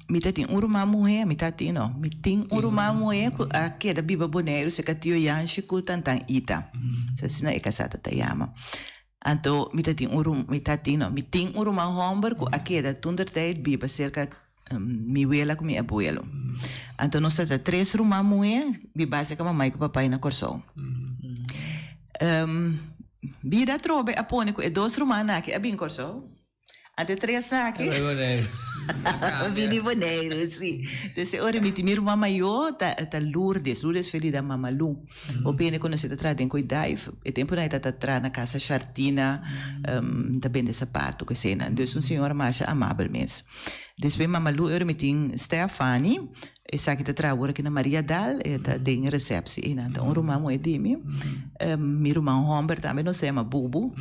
mi ta tin un ruman muhé, mi ta tin no, mi tin un ruman muhé ku a keda biba Boneiru serka tio Yanshi ku tantan Ita. So asina e kasá ta ta yama. Anto mi ta tin un ru, mi ta tin no, mi tin un ruman hòmber ku a keda toentertijd biba serka mi wela ku mi abuelo. Anto nos ta ta tres ruman muhé biba serka mamai ku papai na Kòrsou. Bida atrobe a pone ku e dos rumannan aki a bin Kòrsou. Anto e tresnan aki a bini Boneiru, sí. Entonces e ora mi tin mi ruman mayó ta ta Lourdes, Lourdes Felida mama Lu. Hopi hende konosé ta traha den Koidaif. E tempunan e ta ta traha na Casa Shartina, ta bende sapato ku eseinan. Dus un señora masha amabel mes. Despues mama Lu e ora mi tin Stephanie, esaki ta traha awor aki na Maria Dal, e ta den receptie einan. Ta un ruman muhé di mi. Mi ruman homber tambe nos ta yama Bubu.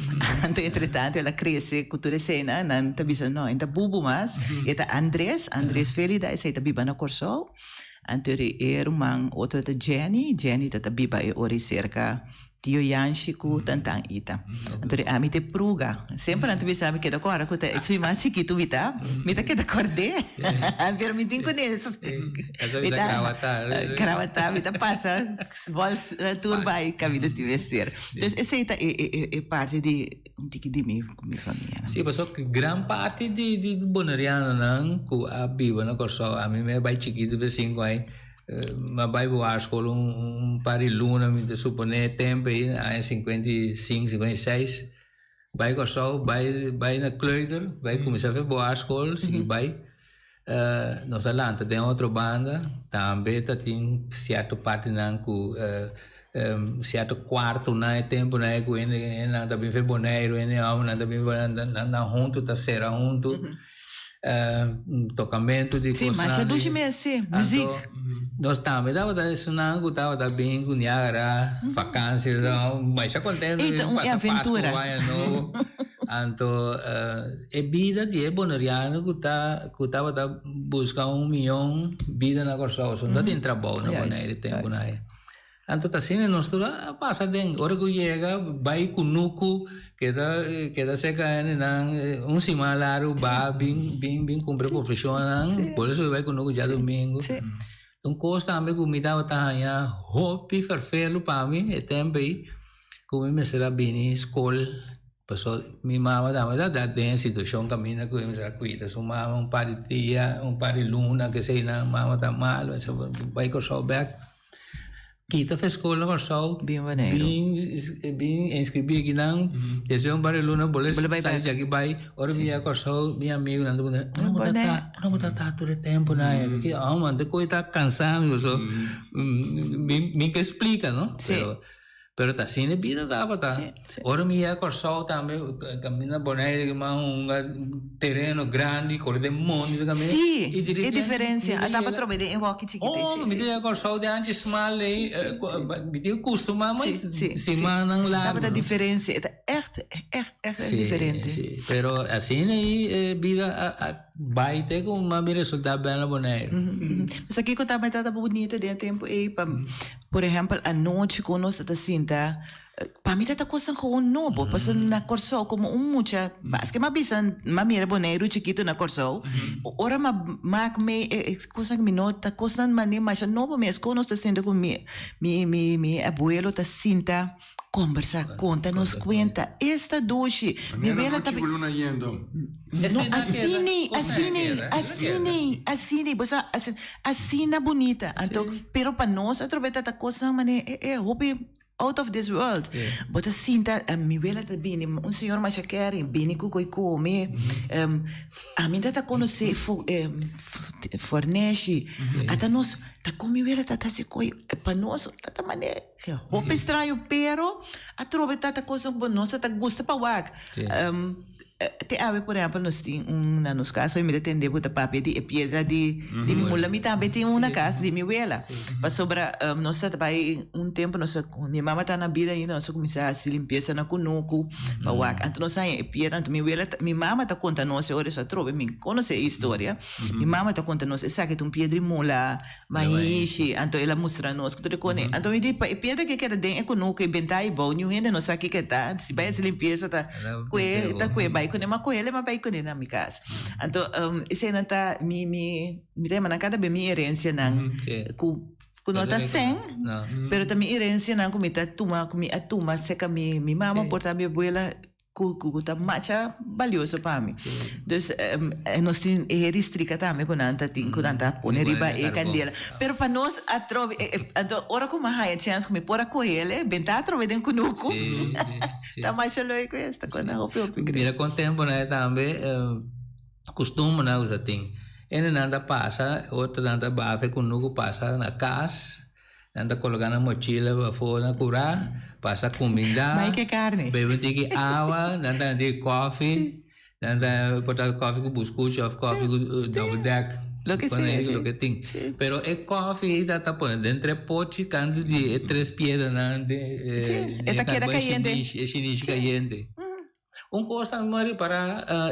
Anto entretanto el a crece cu tur eseinan, nan ta bisa no, e no ta Bubu mas, e ta Andres, Andres Felida, esei ta biba na Corsou. Anto e ruman otro ta Jenny, Jenny ta ta biba e ora ei cerca. Tio Yanshi ku Tantan Ita. Anto di ami te pruga. Semper nan ta bisa mi keda kòrda ku ta mi mas chikitu mi ta, mi ta keda kòrd'é. Pero mi tin kunes. Mi ta krawatá, mi ta pasa bòls tur bai kaminda tin mester. Dus esei ta e parti di un tiki di mi ku mi famia. Sí, pasobra gran parti di bonerianonan ku a biba na Kòrsou, ami mi a bai chikitu pa sinku aña. M'a bai bewaarskool un par di luna, mi ta suponé e tempu ei, na aña 55, 56. Bai Kòrsou, bai bai na kleuter, bai kuminsá fe bewaarskool, sigui bai. Nos a lanta den otro banda, tambe ta tin sierto partinan ku sierto kuartonan e tempunan ei ku hende hendenan ta bin fe Boneiru, hende hòmbernan ta bin nan huntu ta sera huntu. Tocamento di Sí, masha dushi mes, sí, muziek. Nos tambe tabata esunnan cu tabata bin cu Niagara, vakantie, masha contento Ey, ta un pasa aventura. Pascu, Aña Nobo. Anto e bida di e Boneriano cu ta cu tabata busca un miyon bida na Corsou, so no tin trabou na Bonaire tempo na e. Anto ta asina nos tur a pasa den. Ora ku yega bai kunuku keda keda seka hendenan un siman largu ba bin bin bin kumpra provishonnan por eso bai kunuku djadumingu. Un kos tambe ku mi tabata haña hopi ferfelu pa mi e tempu ei ku mi mester a bini skol pasobra mi mama tambe ta den e situashon kaminda ku e mester a kuida su mama un par di dia un par di luna keseinan mama ta malu bai Kòrsou bèk. Kita fe skol na Kòrsou, Bin Boneiru. bin bin inskribí akinan, despues un par di luna bolbe Bolbe bai sali bèk. djaki bai. Ora mi yega Kòrsou, mi amigunan ta puntra, unda bo ta Bonaire. ta? Unda bo ta ta tur e tempunan ei? Ki oh man, te koe ta kansá mi pasobra mi mi ke splika no. Sí. Pero Pero ta asina e bida tabata. Sí, sí. Ora mi yega Kòrsou tambe, kaminda Bonaire ku man hunga tereno grandi, kore den mondi ta kaminda. Sí, I di e repente diferensia. mi ta A taba yega- trobe den e wòki chikito. Oh, sí, mi sí. ta yega Kòrsou den anchi smal ei, Sí, sí, sí. mi tin kustumá mas Sí, sí, sí. simannan largu. Tabata no? diferensia. E ta ègt, ègt, ègt Sí, diferente. sí. Pero asina ei e bida a a bai te ku mi resultá bèn na Bonaire. Pues kiko tabata bunita den e tempu ei pa Por ehempel, anochi ku nos ta sinta, pa mi ta ta kosnan gewoon nobo, pasobra na Kòrsou komo un mucha, maske mi a bisa, mi a mira Boneiru chikitu na Kòrsou, ora mi a mak mei e kosnan ku mi no ta kosnan manera masha nobo mes, kon nos ta sinta ku mi mi mi abuelo ta sinta Kombersa, konta nos kuenta. Esta dushi. Mi wela ta. Luna yendo. No, asina, asina, asina, asina. Bo sa, asina bunita. Anto, pero pa nos atrobe ta ta kosnan manera e e hopi out of this world. Bo ta sinta, mi wela ta bini, un señor masha keri, bini ku koi kome. Ami ta ta konosé forneshi. Ata nos ta kon mi wela ta ta hasi koi. Pa nos ta ta manera. Hopi straño pero atrobe ta ta cosa cu nos ta gusta pa wak. Te awe por ehempel nos tin un na nos casa mi ta tende cu ta papia di e piedra di di mi mula mi tambe tin un na casa di mi wela pasobra nos ta bay un tempo nos ta mi mama ta na bida ainda nos a cuminsa haci limpieza na cunucu pa wak anto nos haña e piedra anto mi wela mi mama ta conta nos e ora eso atrobe mi conoce e historia mi mama ta conta nos esaki ta un piedra di mula Maishi, anto el a mustra nos ku tur e kone. Anto mi di, pa e piedra ke keda den e kunuku e bentá ei bou, niun hende no sa kiko e ta. Si bai hasi limpiesa ta kue, ta kue bai kuné, ma kohe el e bai kuné na mi kas. Anto eseinan ta mi, mi, mi ta yama nan kada be mi herensianan ku, ku no ta sèn, pero ta mi herensianan ku mi ta tuma, ku mi a tuma serka mi, mi mama por ta mi abuela. Ku ku ta masha balioso pa mi. Dus nos tin e heri strika tambe ku nan ta tin ku nan ta pone riba e kandela. Pero pa nos atrobe anto ora ku mi a haña chèns ku mi por a kohe el e benta atrobe den kunuku. Ta masha leuk wes ta kona hopi hopi great. Mira kon tempunan e tambe kustumbernan ku sa tin. Hendenan ta pasa otronan ta baha e kunuku pasa na kas. Nan ta coloca nan mochila afo na cura, pasa cuminda, Bai ke carne. bebe un tiki awa, nan ta tiki koffie, nan ta por ta koffie cu buscucho of koffie cu double deck. Lo ke sea, si. Lo ke tin. Pero e koffie ta ta pone den tres pochi canto di e tres piedranan de Si, e ta keda cayente. E shinishi cayente. Un cos ta mi a ripara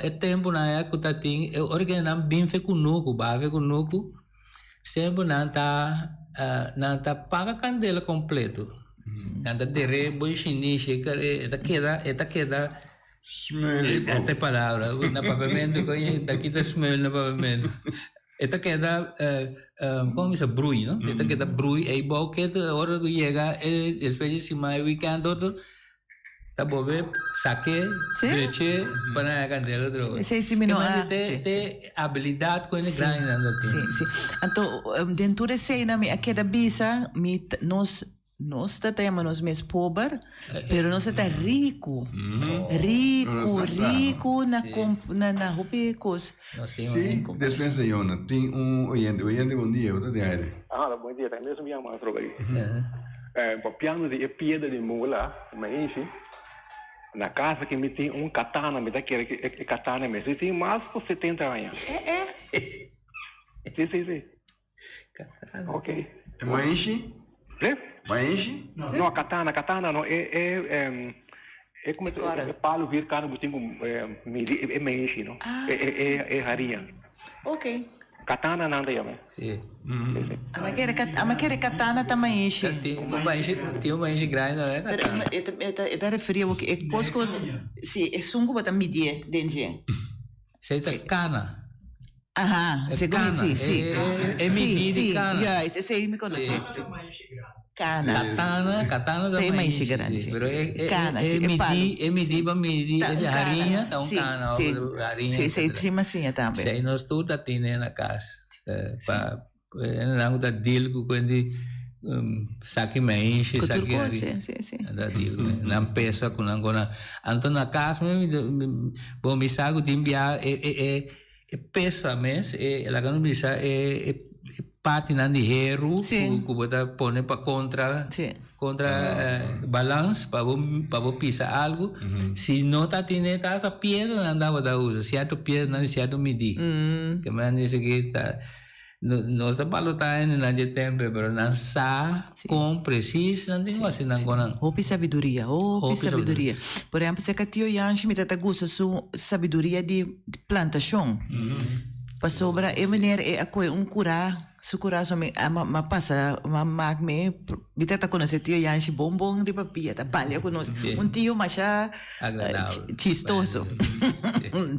e temponan aya cu ta tin e ora cu nan bin fe cunucu, baha fe cunucu, semper nan ta nan ta paga candela completo. Nan ta dere bo shinishi, e ta keda, e ta keda Smeul. Esta e palabra. Na papiamento, coño, ta kita smeul na papiamento. E ta keda, como bisa, brui, no? E ta keda brui, ei bou keto, ora cu yega e despues di siman e weekend otro, ta bolbe sake, dreche, pa nan haña candela otro vez. Sí, sí, mi no a. Te, te habilidad cu hende grandinan ta tin. Sí, sí. Anto, den tur eseinan mi a keda bisa, mi, nos Nos ta ta yama nos mes pober, pero nos ta ta riku. Riku, riku na na na hopi kos. Sí, despensa Yona, tin un oyente. Oyente, bon dia, bo ta den aire. Hala, bon dia, ta e mesun yama atrobe aki. Papiando di e piedra di mula, maishi, na casa aki mi tin un katana, mi ta kere ku e katana mester tin mas ku 70 aña. Sí, sí, sí. Ok. E maishi? Eh? Maishi? No, katana, katana no. E, e, em, e como e, e palo vierkante bo tin ku midi e maishi, no? Ah. E, e, e, e haria. Ok. Katana nan ta yama. Sí. Ama kere, ama kere katana ta maishi. Tin un maishi, tin un maishi grandi tambe katana. Pero e ta, e ta, e ta referi awor e kos ku, si, esun ku bo ta midié den dje. Esei ta kana. Aha, E segun mi kana. si, si. E, e Si, midí di si, kana. juist, esei mi konosé. Si. Kana. Katana, katana ta Ta e maishi, maishi grandi, si. si. Pero e, e, Kana, e si, e palu. midí, e midí pa midi Ta ese un kana. hariña ta un Si, kana si. òf hariña, Si, esei etcétera. si mi a siña tambe. Esei nos tur ta tene na kas. Pa Nan ku ta deal ku kuenti saki maishi, Ku tur saki kos, hari. si, si, si. Nan ta deal ku nan pesa ku nan kona. Anto na kas mi bo mi sa ku tin bia e e e e pesa mes e laga nos bisa e e partinan di heru Si. ku ku bo ta pone pa kontra Si. kontra balans pa bo pa bo pisa algu. Si no ta tine ta hasta piedra nan tabata usa, sierto piedranan di sierto midí. Ke men dice ki ta. Nos ta balotá hende nan dje tempe, pero nan sa kon presis nan tin ku hasi nan konan. Hopi sabiduria, hopi sabiduria. Por ehempel, serka tio Yanshi mi ta ta gusta su sabiduria di plantashon. Pasobra e meneer e a kohe un kurá, su kurason mi a ma pasa, ma mak mi, mi ta ta konosé tio Yanshi bon bon riba pia, ta balia ku nos. Un tio masha Agradabel. Chistoso.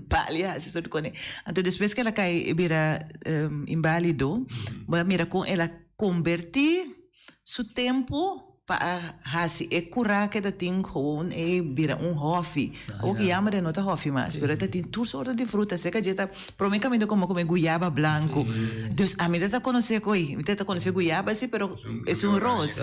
Balia hasi soort kone. Anto despues ku el a kai e bira inválido, bo a mira kon el a kombertí su tempu pa a hasi e kurá ku e ta tin gewoon e bira un hòfi. Awor ku yama den no ta hòfi mas, pero e ta tin tur sorto di fruta. Seka dje ta promé kaminda ku mi a kome guyaba blanku. Dus ami ta ta konosé ko'i, mi ta ta konosé guyaba si, pero es un ros.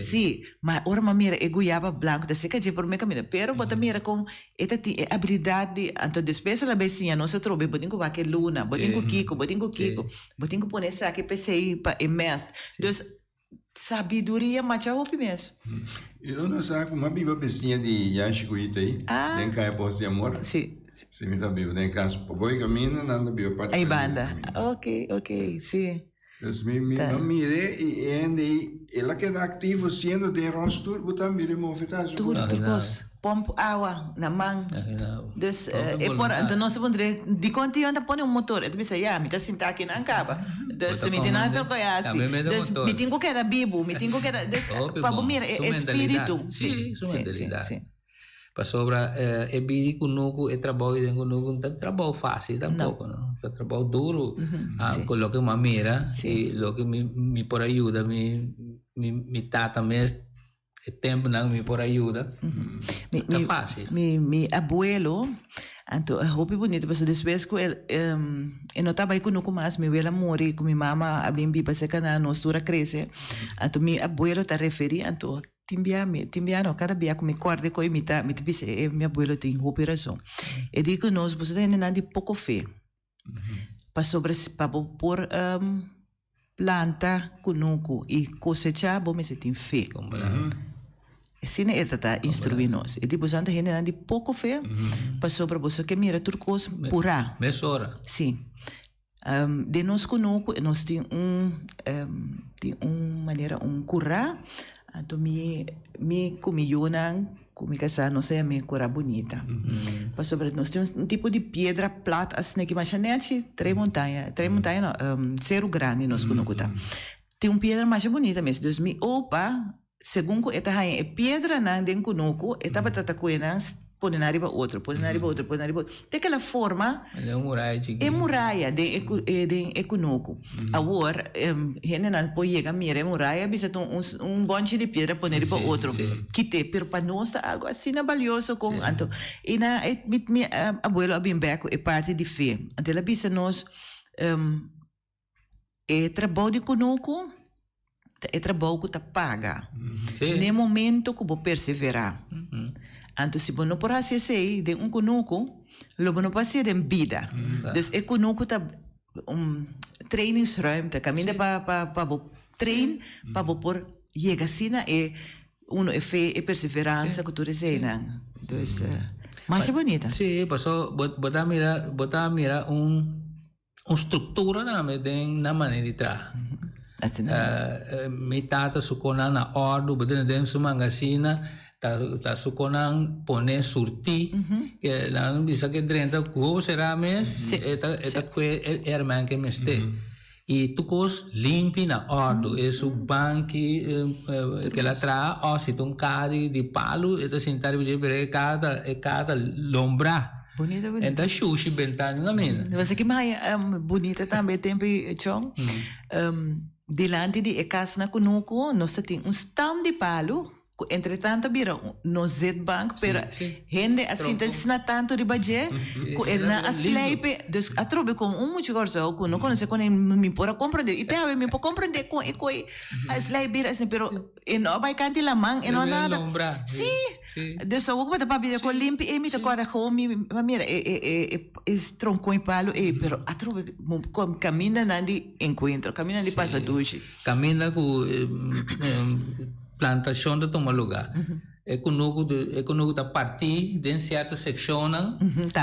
Sí. Ma ora mi a mira e guyaba blanco ta seca dje prome caminda, pero bo ta mira con e ta tin e habilidad di, anto despues el a bay siña nos atrobe, bo tin cu wak e luna, bo tin cu kico, bo tin cu kico, bo tin cu pone esaki p'esey pa e mest. Dus, sabiduria macha hopi mes. Y no nos sa cu mi a biba bisiña di Jan Chicuita ey, den Caya Pos di Amor. Si. Si mi ta biba den cas pa boy caminda, nan ta biba parti Ey pa banda. caminda. Ok, ok, si. Dus mi mi a mir'é i e hende ei, el a keda aktivo siendo den rolstoel, bo ta mir'é move ta haci Tur cos. tur cos. Pomp awa na man. Dus e por, anto nos a puntra e, dikon ti nan ta pone un motor? E ta bisa, ya, mi ta sinta aki nan kaba. Dus mi tin nada ku hasi. Dus mi tin ku keda bibu, mi tin ku keda, dus pa bo mira e espiritu. Si, su mentalidad. Pasobra e bidi kunuku, e trabou den kunuku no ta trabou fácil tampoco, no. Ta trabou duro. Cu loke mi a mira y loke mi por a yuda mi mi tata mes e temponan mi por a yuda, ta fácil. Mi abuelo, anto e hopi bunito pasobra despues cu el e no ta bay kunuku mas, mi wela muri cu mi mama a bin biba cerca nan, nos tur a crece, anto mi abuelo ta referi anto Tin bia mi, tin bia no, kada bia ku mi kòrda ku e mi ta, mi ta bisa e mi abuelo tin hopi rason. E di ku nos, boso ta hendenan di poko fe. Pasobra si pa bo por planta kunuku i kosechá bo mester tin fe. Asina e ta ta instruí nos. E di boso ta hendenan di poko fe, pasobra boso ke mira tur kos purá. Mesora. Si. Den nos kunuku nos tin un tin un manera un kurá, anto mi mi ku mi yunan ku mi kasá nos a yam'é kurá bunita. Pasobra nos tin un tipo di piedra plat asina ki masha nèchi trei montaña, trei montaña no seru grandi nos kunuku ta. Tin un piedra masha bunita mes, dus mi opa. Segun ku e ta haña e piedranan den kunuku, e tabata ta kue nan pone nan riba otro, pone nan riba otro, pone nan riba otro, te ku el a forma e muraya den e den e kunuku. Awor, hendenan por yega mira e muraya bisa ta un un bonchi di piedra pone riba otro, kite, pero pa nos ta algu asina balioso kon anto i nan e mi mi abuelo a bin bek ku e parti di fe. Anto el a bisa nos E trabou di kunuku ta e trabou ku ta paga n'e momento ku bo perseverá. Anto si bo no por hasi esei den un kunuku, lo bo no por hasié den bida. Dus e kunuku ta un trainingsruimte, kaminda pa pa pa bo train pa bo por yega asina e uno e fe, e perseveransa ku tur eseinan. Dus masha bunita. Sí, paso bo bo ta mira bo ta mira un. Un struktura tambe den nan manera di traha. Mi tata su konan na òrdu, bo tene den su mangasina, ta ta su konan pone surtí, nan bisa ke drenta ku wowo será mes, e ta e ta kue e hermen ke mester. I tur kos limpi na òrdu, e su banki ke el a traha òf si ta un kaha di palu e ta sinta riba dje pero e kaha ta e kaha ta lombrá. Bonito, bonito. En ta shushi benta ni un amina. Bo sa ki mi haya bunita tambe e tempo ei, Chong? Dilanti di e kas na Kunuku nos ta tin un stam di palu ku entretanto a bira nos zitbank, pero hende a sinta asina tantu riba dje ku e nan a slijpe. Dus atrobe kon un mucha Kòrsou ku no konosé kon e mi por a komprendé i te awe mi por komprendé kon e koi a slijp bira asina, pero e no a bai kanti laman, e no a nada. Sí. Dus awor ku bo ta papia di kon limpi ei mi ta kòrda gewoon mi mi mira e e e e e tronkon e palu ei pero atrobe kamindanan di enkuentro kamindanan di pasa dushi. Kaminda ku plantashon ta tuma lugá e kunuku e kunuku ta partí den sierto sekshonnan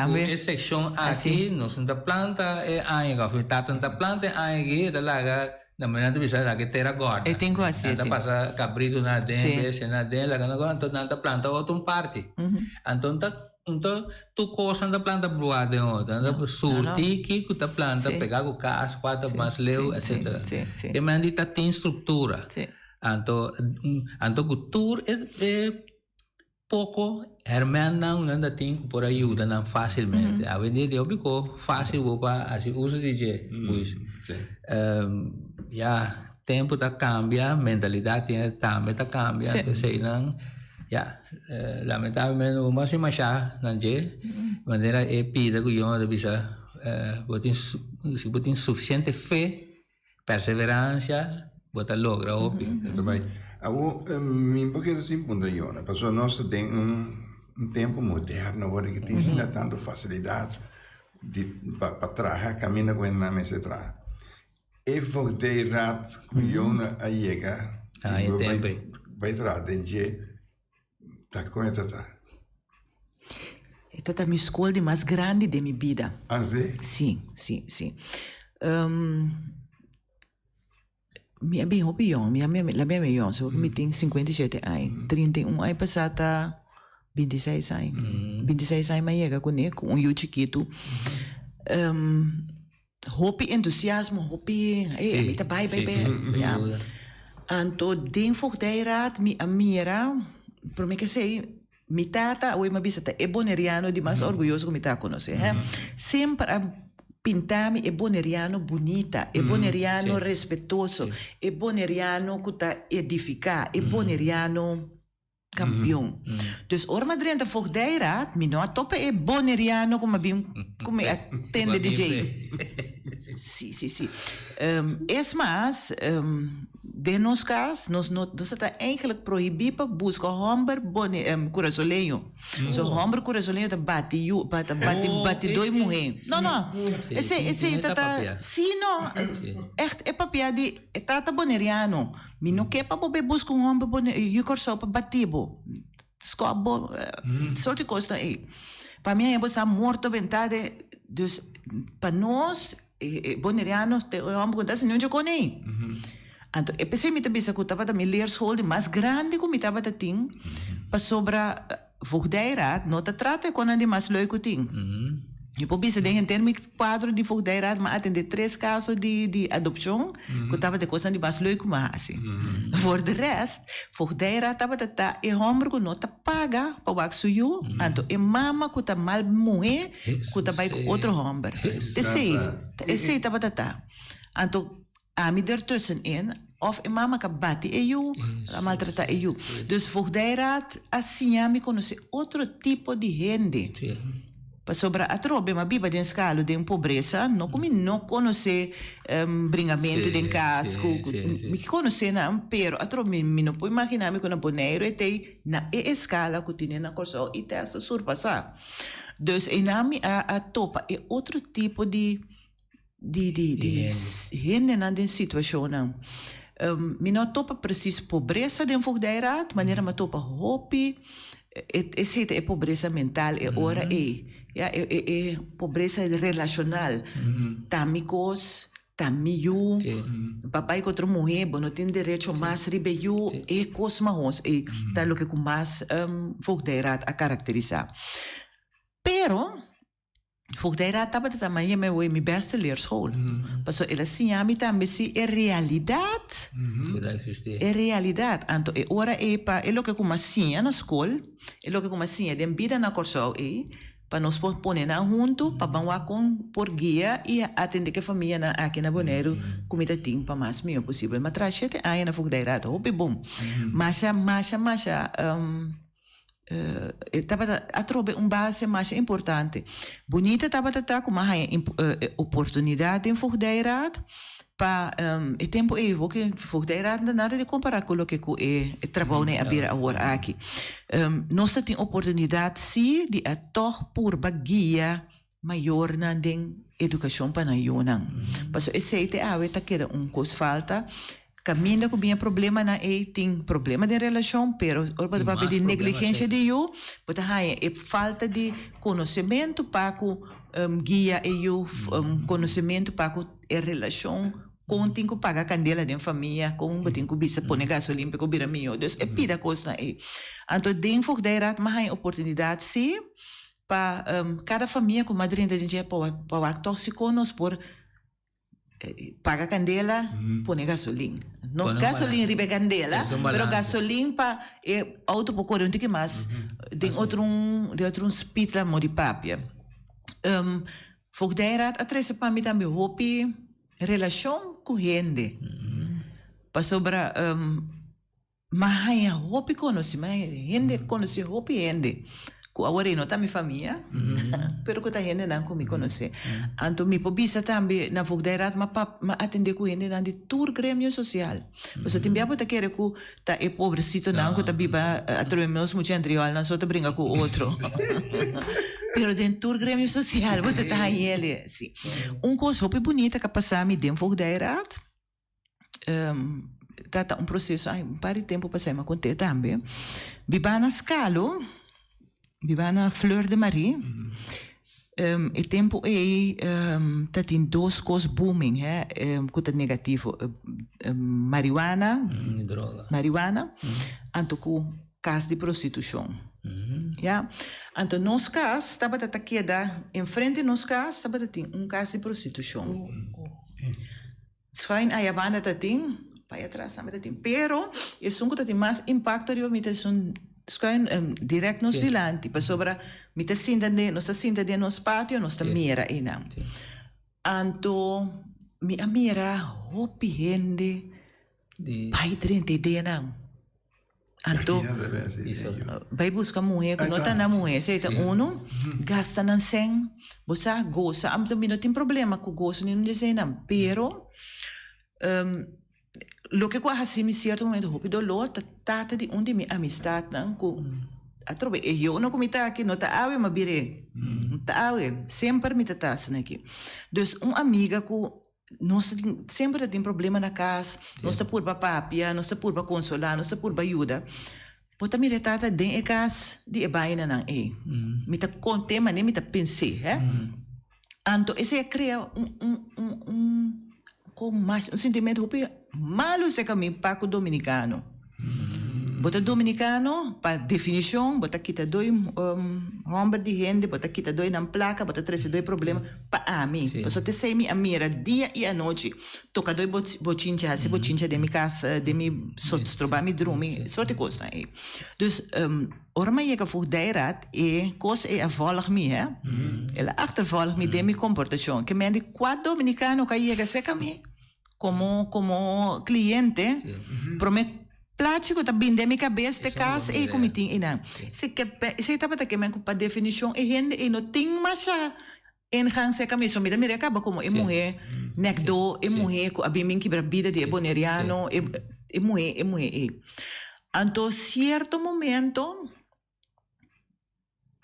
ku e sekshon aki nos no ta planta e aña aki òf mi tata no ta planta e aña aki e ta laga Na manera ta bisa laga e tera gorda. E tin ku hasi Nan ta así. pasa kabritu na den, Sí. bestia na den, laga nan gorda, anto nan ta planta otro un parti. Anto ta anto tur kos nan ta planta bruá den otro. Nan ta No, no. surti kiko ta planta Sí. pegá ku kas, kua ta Sí, mas leu, sí, sí, etcetera. sí, sí. E men di ta tin struktura. Sí. Anto anto ku tur e e Poko hèrmènnan nan ta tin ku por a yuda nan fásilmente. Awendia di hopi ko fásil bo pa hasi uso di dje, pues. Ya tempu ta kambia, mentalidat tambe ta kambia, entonces einan ya lamentablemente no por hasi mashá nan dje, manera e pida ku Yona ta bisa bo tin si bo tin sufisiente fe. Perseverancia bo ta logra hopi. Ta bai. Awor mi por keda sin puntra Yona, pasobra nos ta den un tempo moderno awor di tin asina tanto facilidad di pa traha caminda cu nan mester traha. E voogdijraad cu Yona a yega y bai traha den dje ta con e ta ta? E ta ta mi skol di mas grandi den mi bida. Ah, si? Si, si, si. Mi a bin hopi yong, mi a la mi a bin yong, so mi tin 57 aña. 31 aña pasá ta 26 aña. 26 aña mi a yega kuné, ku un yu chikitu. Hopi entusiasmo, hopi, ey, ami ta bai, bai, bai. Ja. Anto den voogdijraad mi a mira, prome ke esey, mi tata, awor mi a bisa ta e boneriano di mas orguyoso ku mi ta konosé, he. Semper a pinta mi e boneriano bunita, e boneriano respetuoso, e boneriano ku ta edifiká, e boneriano. Kampion. Dus ora mi a drenta voogdijraad, mi no a topa e boneriano ku mi a bin ku mi a tende di djei. Si, si, si. Es mas, den nos kas nos no nos ta eigenlijk prohibí pa buska hòmber bone kurasoleño. So hòmber kurasoleño ta bati yu, ta bati batidó i muhé. No, no. Esei, esei ta ta, si no. Ègt e papia di e tata boneriano. Mi no ke pa bo bay buska un homber bo yu Kòrsou pa bati bo, skòp bo, sort di kosnan ei. Pa mi haña bo sa morto bentá den, dus pa nos e bonerianos te e homber ku ta hasi niun dje kon ei. Anto e p'esei mi ta bisa ku tabata mi leerschool di mas grandi ku mi tabata tin, pasobra voogdijraad no ta trata e konan di mas leu ku tin. Mi por bisa den henter mi kuadro di voogdijraad mi a atende tres kaso di di adopshon ku tabata e kosnan di mas leuk ku mi a hasi. Voor de rest, voogdijraad tabata ta e hòmber ku no ta paga pa wak su yu, anto e mama ku ta mal muhé ku ta bai ku otro hòmber. Esei, ta esei tabata ta. Anto ami ertussenin, òf e mama ka bati e yu, a maltratá e yu. Dus voogdijraad a siña mi konosé otro tipo di hende. Pasobra atrobe mi a biba den Skalo den pobresa, no ku mi no konosé bringamentu den kas, ku mi konosé nan, pero atrobe mi no por imaginá mi ku na Boneiru e t'ei na e eskala ku tene na Kòrsou i te hasta surpasá. Dus einan mi a topa e otro tipo di di di di hendenan den situashonnan. Mi no a topa presis pobresa den Voogdijraad, manera mi a topa hopi esei ta e pobresa mental e ora ei, ya e e e pobresa relashonal, ta mi kos, ta mi yu, bo a bai ku otro muhé, bo no tin derecho mas riba e yu, e kos mahos ei ta loke ku mas Voogdijraad a karakterisá. Pero. Voogdijraad tabata ta maya mi awor mi beste leerschool. Pasobra el a siña mi tambe si e realidad, e realidad. Anto e ora ei pa e loke ku mi a siña na skol, e loke ku mi a siña den bida na Kòrsou ei, pa nos por pone nan huntu pa ban wak kon por guia i atende ku e famianan aki na Boneiru ku mi ta tin pa mas mihó posibel. Mi a traha shete aña na Voogdijraad, hopi bon. Masha, masha, masha. E tabata atrobe un base masha importante. Bunita tabata ta ku mi a haña e oportunidat den Voogdijraad pa e tempu ei hopi Voogdijraad no ta nada di kompará ku loke ku e trabounan a bira awor aki. Nos ta tin oportunidat si di a tòg purba guia mayornan den edukashon pa nan yunan. Pasobra esei te awe ta keda un kos falta. Kaminda ku bin e problemanan ei tin problema den relashon, pero ora bo ta papia di negligensha di yu, bo ta haña e falta di konosementu pa ku guia e yu, konosementu pa ku e relashon, kon tin ku paga kandela den famia, kon bo tin ku bisa pone gasolin pa ku bira mihó. Dus e pida kosnan ei. Anto den Voogdijraad mi a haña oportunidat si. Pa kada famia ku mas drenta den dje pa wak tòg si kon nos por paga kandela pone gasolin. No gasolin riba e kandela, pero gasolin pa e outo por kore un tiki mas den otro un den otro un speed la modi papia. Voogdijraad a trese pa mi tambe hopi relashon ku hende pasobra M'a haña hopi konosí, m'a haña hende, konosí hopi hende ku awor ei no ta mi famia, pero ku ta hendenan ku mi konosé. Anto mi por bisa tambe na Voogdijraad m'a pap, m'a atendé ku hendenan di tur gremio sosial. Pasobra tin bia bo ta kere ku ta e pobresitonan ku ta biba atrobe nos mucha antriòlnan so ta bringa ku otro. Pero den tur gremio sosial bo ta ta haña el'e. Sí. Un kos hopi bunita ku a pasa mi den Voogdijraad. Ta ta un proceso ay un par di tempo pasá mi a conté tambe. Biba na Skalo, biba na Fleur de Marie, e tempo ey ta tin dos cos booming hè, cu ta negativo, marihuana, marihuana, anto cu cas di prostitucion. Ya, anto nos cas tabata ta keda, enfrente nos cas tabata tin un cas di prostitucion. Schuin aya banda ta tin, pa aya atras tambe ta tin. Pero esun ku ta tin mas impakto riba mi ta esun schuin dirèkt nos dilanti, pasobra mi ta sinta den, nos ta sinta den nos patio, nos ta mira einan. Anto mi a mira hopi hende bai drenta e denan. Anto, bai buska muhé ku no ta nan muhé, esei ta unu, gasta nan sèn, bo sa gosa, ami mi no tin problema ku gosa ni un di eseinan, pero loke ku a hasi mi sierto momento hopi doló ta tata di un di mi amistatnan ku atrobe e yonan ku mi ta aki no ta awe mi a bir'é, no ta awe, semper mi ta ta asina aki. Dus un amiga ku Nos ta tin, semper ta tin problema na kas, nos ta purba papia, nos ta purba konsolá, nos ta purba yuda. Bo ta mira e tata den e kas di e bainanan ei. Mi ta kont'é manera mi ta pens'é, hè. Anto esei a krea un, un, un, un, kon mas, un sintimentu hopi malu serka mi pa ku dominikano. Bo ta dominicano, pa definicion bo ta kita doi homber di hende, bo ta kita doi nan placa, bo ta trece doi problema pa ami. Pasobra ta esey mi a mira dia y anochi. Toca doi bochincha, haci bochincha den mi cas, den mi stroba mi drumi, soort di cosnan ey. Dus ora mi a yega voogdijraad e cos ey a volg mi, he. El a achtervolg mi den mi comportacion. Ke men di cua dominicano cu a yega cerca mi Como como cliente prome plachi cu ta bin den mi cabes te cas ey cu mi tin eynan. Si ke esey tabata ke men cu pa definicion e hende ey no tin masha ingang cerca mi. So mi ta mira e caba como e muhe nekdo, e muhe cu a bin bin kibra bida di e boneriano, e e muhe e muhe ey. Anto cierto momento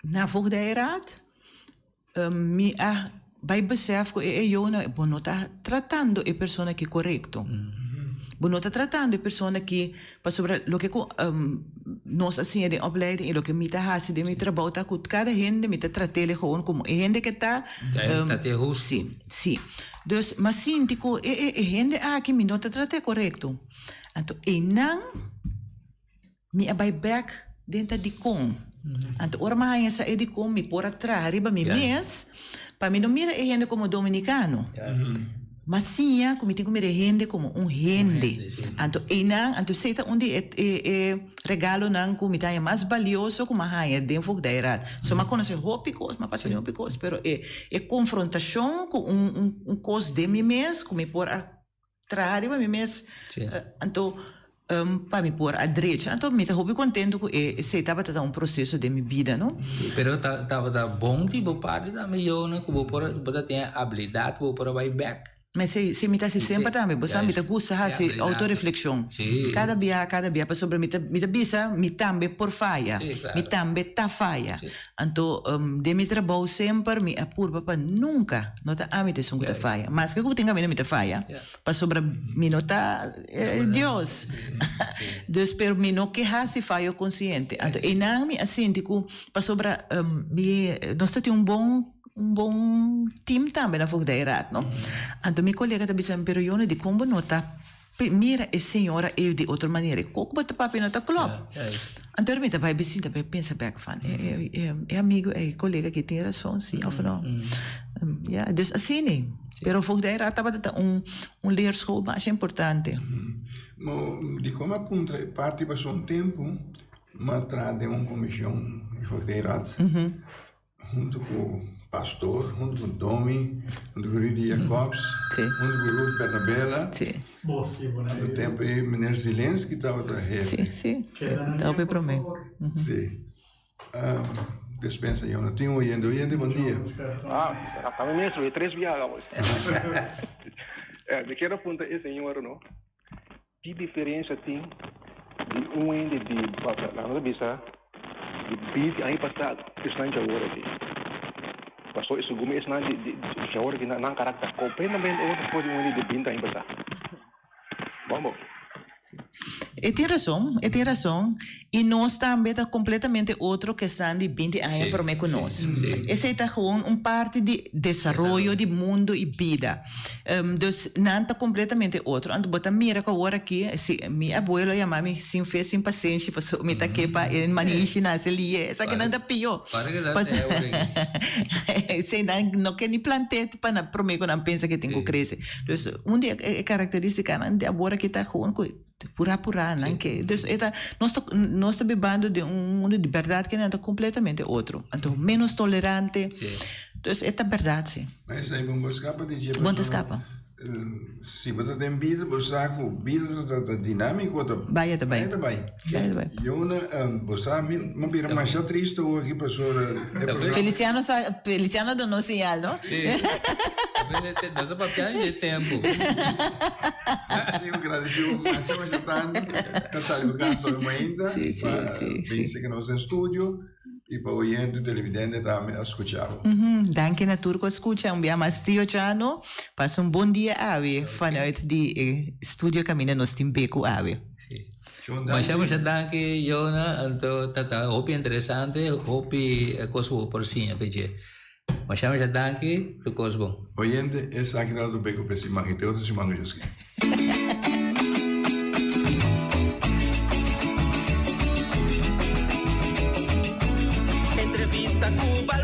Na voogdijraad mi a bai besef ku e eyonan bo no ta tratando e persona aki korekto. Bo no ta tratando e persona aki pasobra loke ku nos a siña den opleiding i loke mi ta hasi den mi trabou ta ku kada hende mi ta trat'el gewoon komo e hende ke ta. Hustu. Si, si. Dus mi a sinti ku e hende aki mi no ta trat'é korekto. Anto einan. Mi a bai bek den ta dikon. Anto ora mi a haña sa e dikon mi por a traha riba mi mes pa mi no mira e hende komo dominikano. Ma siña ku mi tin ku mira e hende komo un hende. Anto einan, anto esei ta un di e e regalonan ku mi ta haña mas balioso ku mi a haña den Voogdijraad. So mi a konosé hopi kos, mi a pasa den hopi kos, pero e e konfrontashon ku un un kos den mi mes ku mi por a Traha riba mi mes anto pa mi por a drecha. Anto mi ta hopi contento cu e esey tabata ta un proceso den mi bida, no? Si, pero tabata bon di bo parti tambe, Yona, cu bo por bo ta tin e habilidad cu bo por a bay bek. Ma esey si mi ta haci semper tambe. Bo sa mi ta gusta haci autoreflexion. Cada bia, cada bia, pasobra mi ta mi ta bisa mi tambe por faya. Mi tambe ta faya. Anto den mi trabou semper mi a purba pa nunca no ta ami ta esun cu ta faya. Maske cu bo tin caminda mi ta faya, pasobra mi no ta Dios. Dus pero mi no ke haci fayo consciente. Anto eynan mi a sinti cu pasobra mi nos ta tin un bon un bon team tambe na Voogdijraad no. Anto mi colega ta bisa mi pero Yona dicon bo no ta Mira e señora ei di otro manera, e koko bo ta papia no ta klòp. Anto mi ta bai bisinta bai pensa bèk van e amigo ei, e kolega aki tin rason si òf no. Ya, dus asina ei. Pero voogdijraad tabata ta un un leerschool masha importante. Mo dikon mi a puntra e parti pasobra un tempu mi a traha den un komishon di voogdijraad. Huntu ku pastor, huntu ku Domi, huntu ku Rudy Jacobs, huntu ku Ruth Bernabela. Anto tempu ei meneer Zielinski tabata hefe. Sí, sí, sí. Ta hopi promé. Sí. Despensa Jona. Tin un oyente. Oyente, bon dia. Ah, ta mi mes, e tres biaha pues. Mi kier a puntra e señor no, Ki diferencia tin di un hende di, laga nos bisa, di binti aña pasa ku esnan dje awor aki? Pasobra e segun mi esnan di dje awor aki nan karakter kompletamente otro for di un hende di binti aña pasa. Bon bo. E tin rason, e tin rason. I nos tambe ta kompletamente otro ku esnan di binti aña promé ku nos. Esei ta gewoon un parti di desaroyo di mundu i bida. Dus nan ta kompletamente otro. Anto bo ta mira ku awor aki, si mi abuelo a yama mi sin fe sin pasenshi pasobra mi ta ke pa e manishi nase lié. Esakinan ta pió. Esei nan no ke ni plant'é pa nan promé ku nan pensa ke tin ku krese. Dus un di e karakteristikanan di awor aki ta gewoon ku. Purá purá nan ke. Dus e ta, nos ta, nos ta bibando den un mundu di bèrdat ke nan ta kompletamente otro. Anto ménos tolerante. Dus e ta bèrdat si. Ma esei bon por skapa di dje Bon ta skapa. Si bo ta den bida bo sa ku bida ta ta dinámiko ta Bai ta bai. Bai ta bai. Bai ta bai. Yona bo sa mi mi bira masha triste awor aki pasobra e programa. Feliciano sa Feliciano a duna un señal no. Si. Nos ta papia di e tempu. Nos tin un gradisiu masha masha tantu pa sa di bo casa hoy mainta pa bin seki nos den studio y pa oyente televidente tambe a scucha bo. Danki na tur cu a scucha un bia mas Tio Chano. Pasa un bon dia awe vanuit di e studio caminda nos tin becu awe. Masha masha danki Jona, anto ta ta hopi interesante, hopi cos cu bo por siña pe dje. Masha masha danki, tur kos bon. Oyente, esaki tabata beko p'e siman i te otro siman ku Dios ke. ku.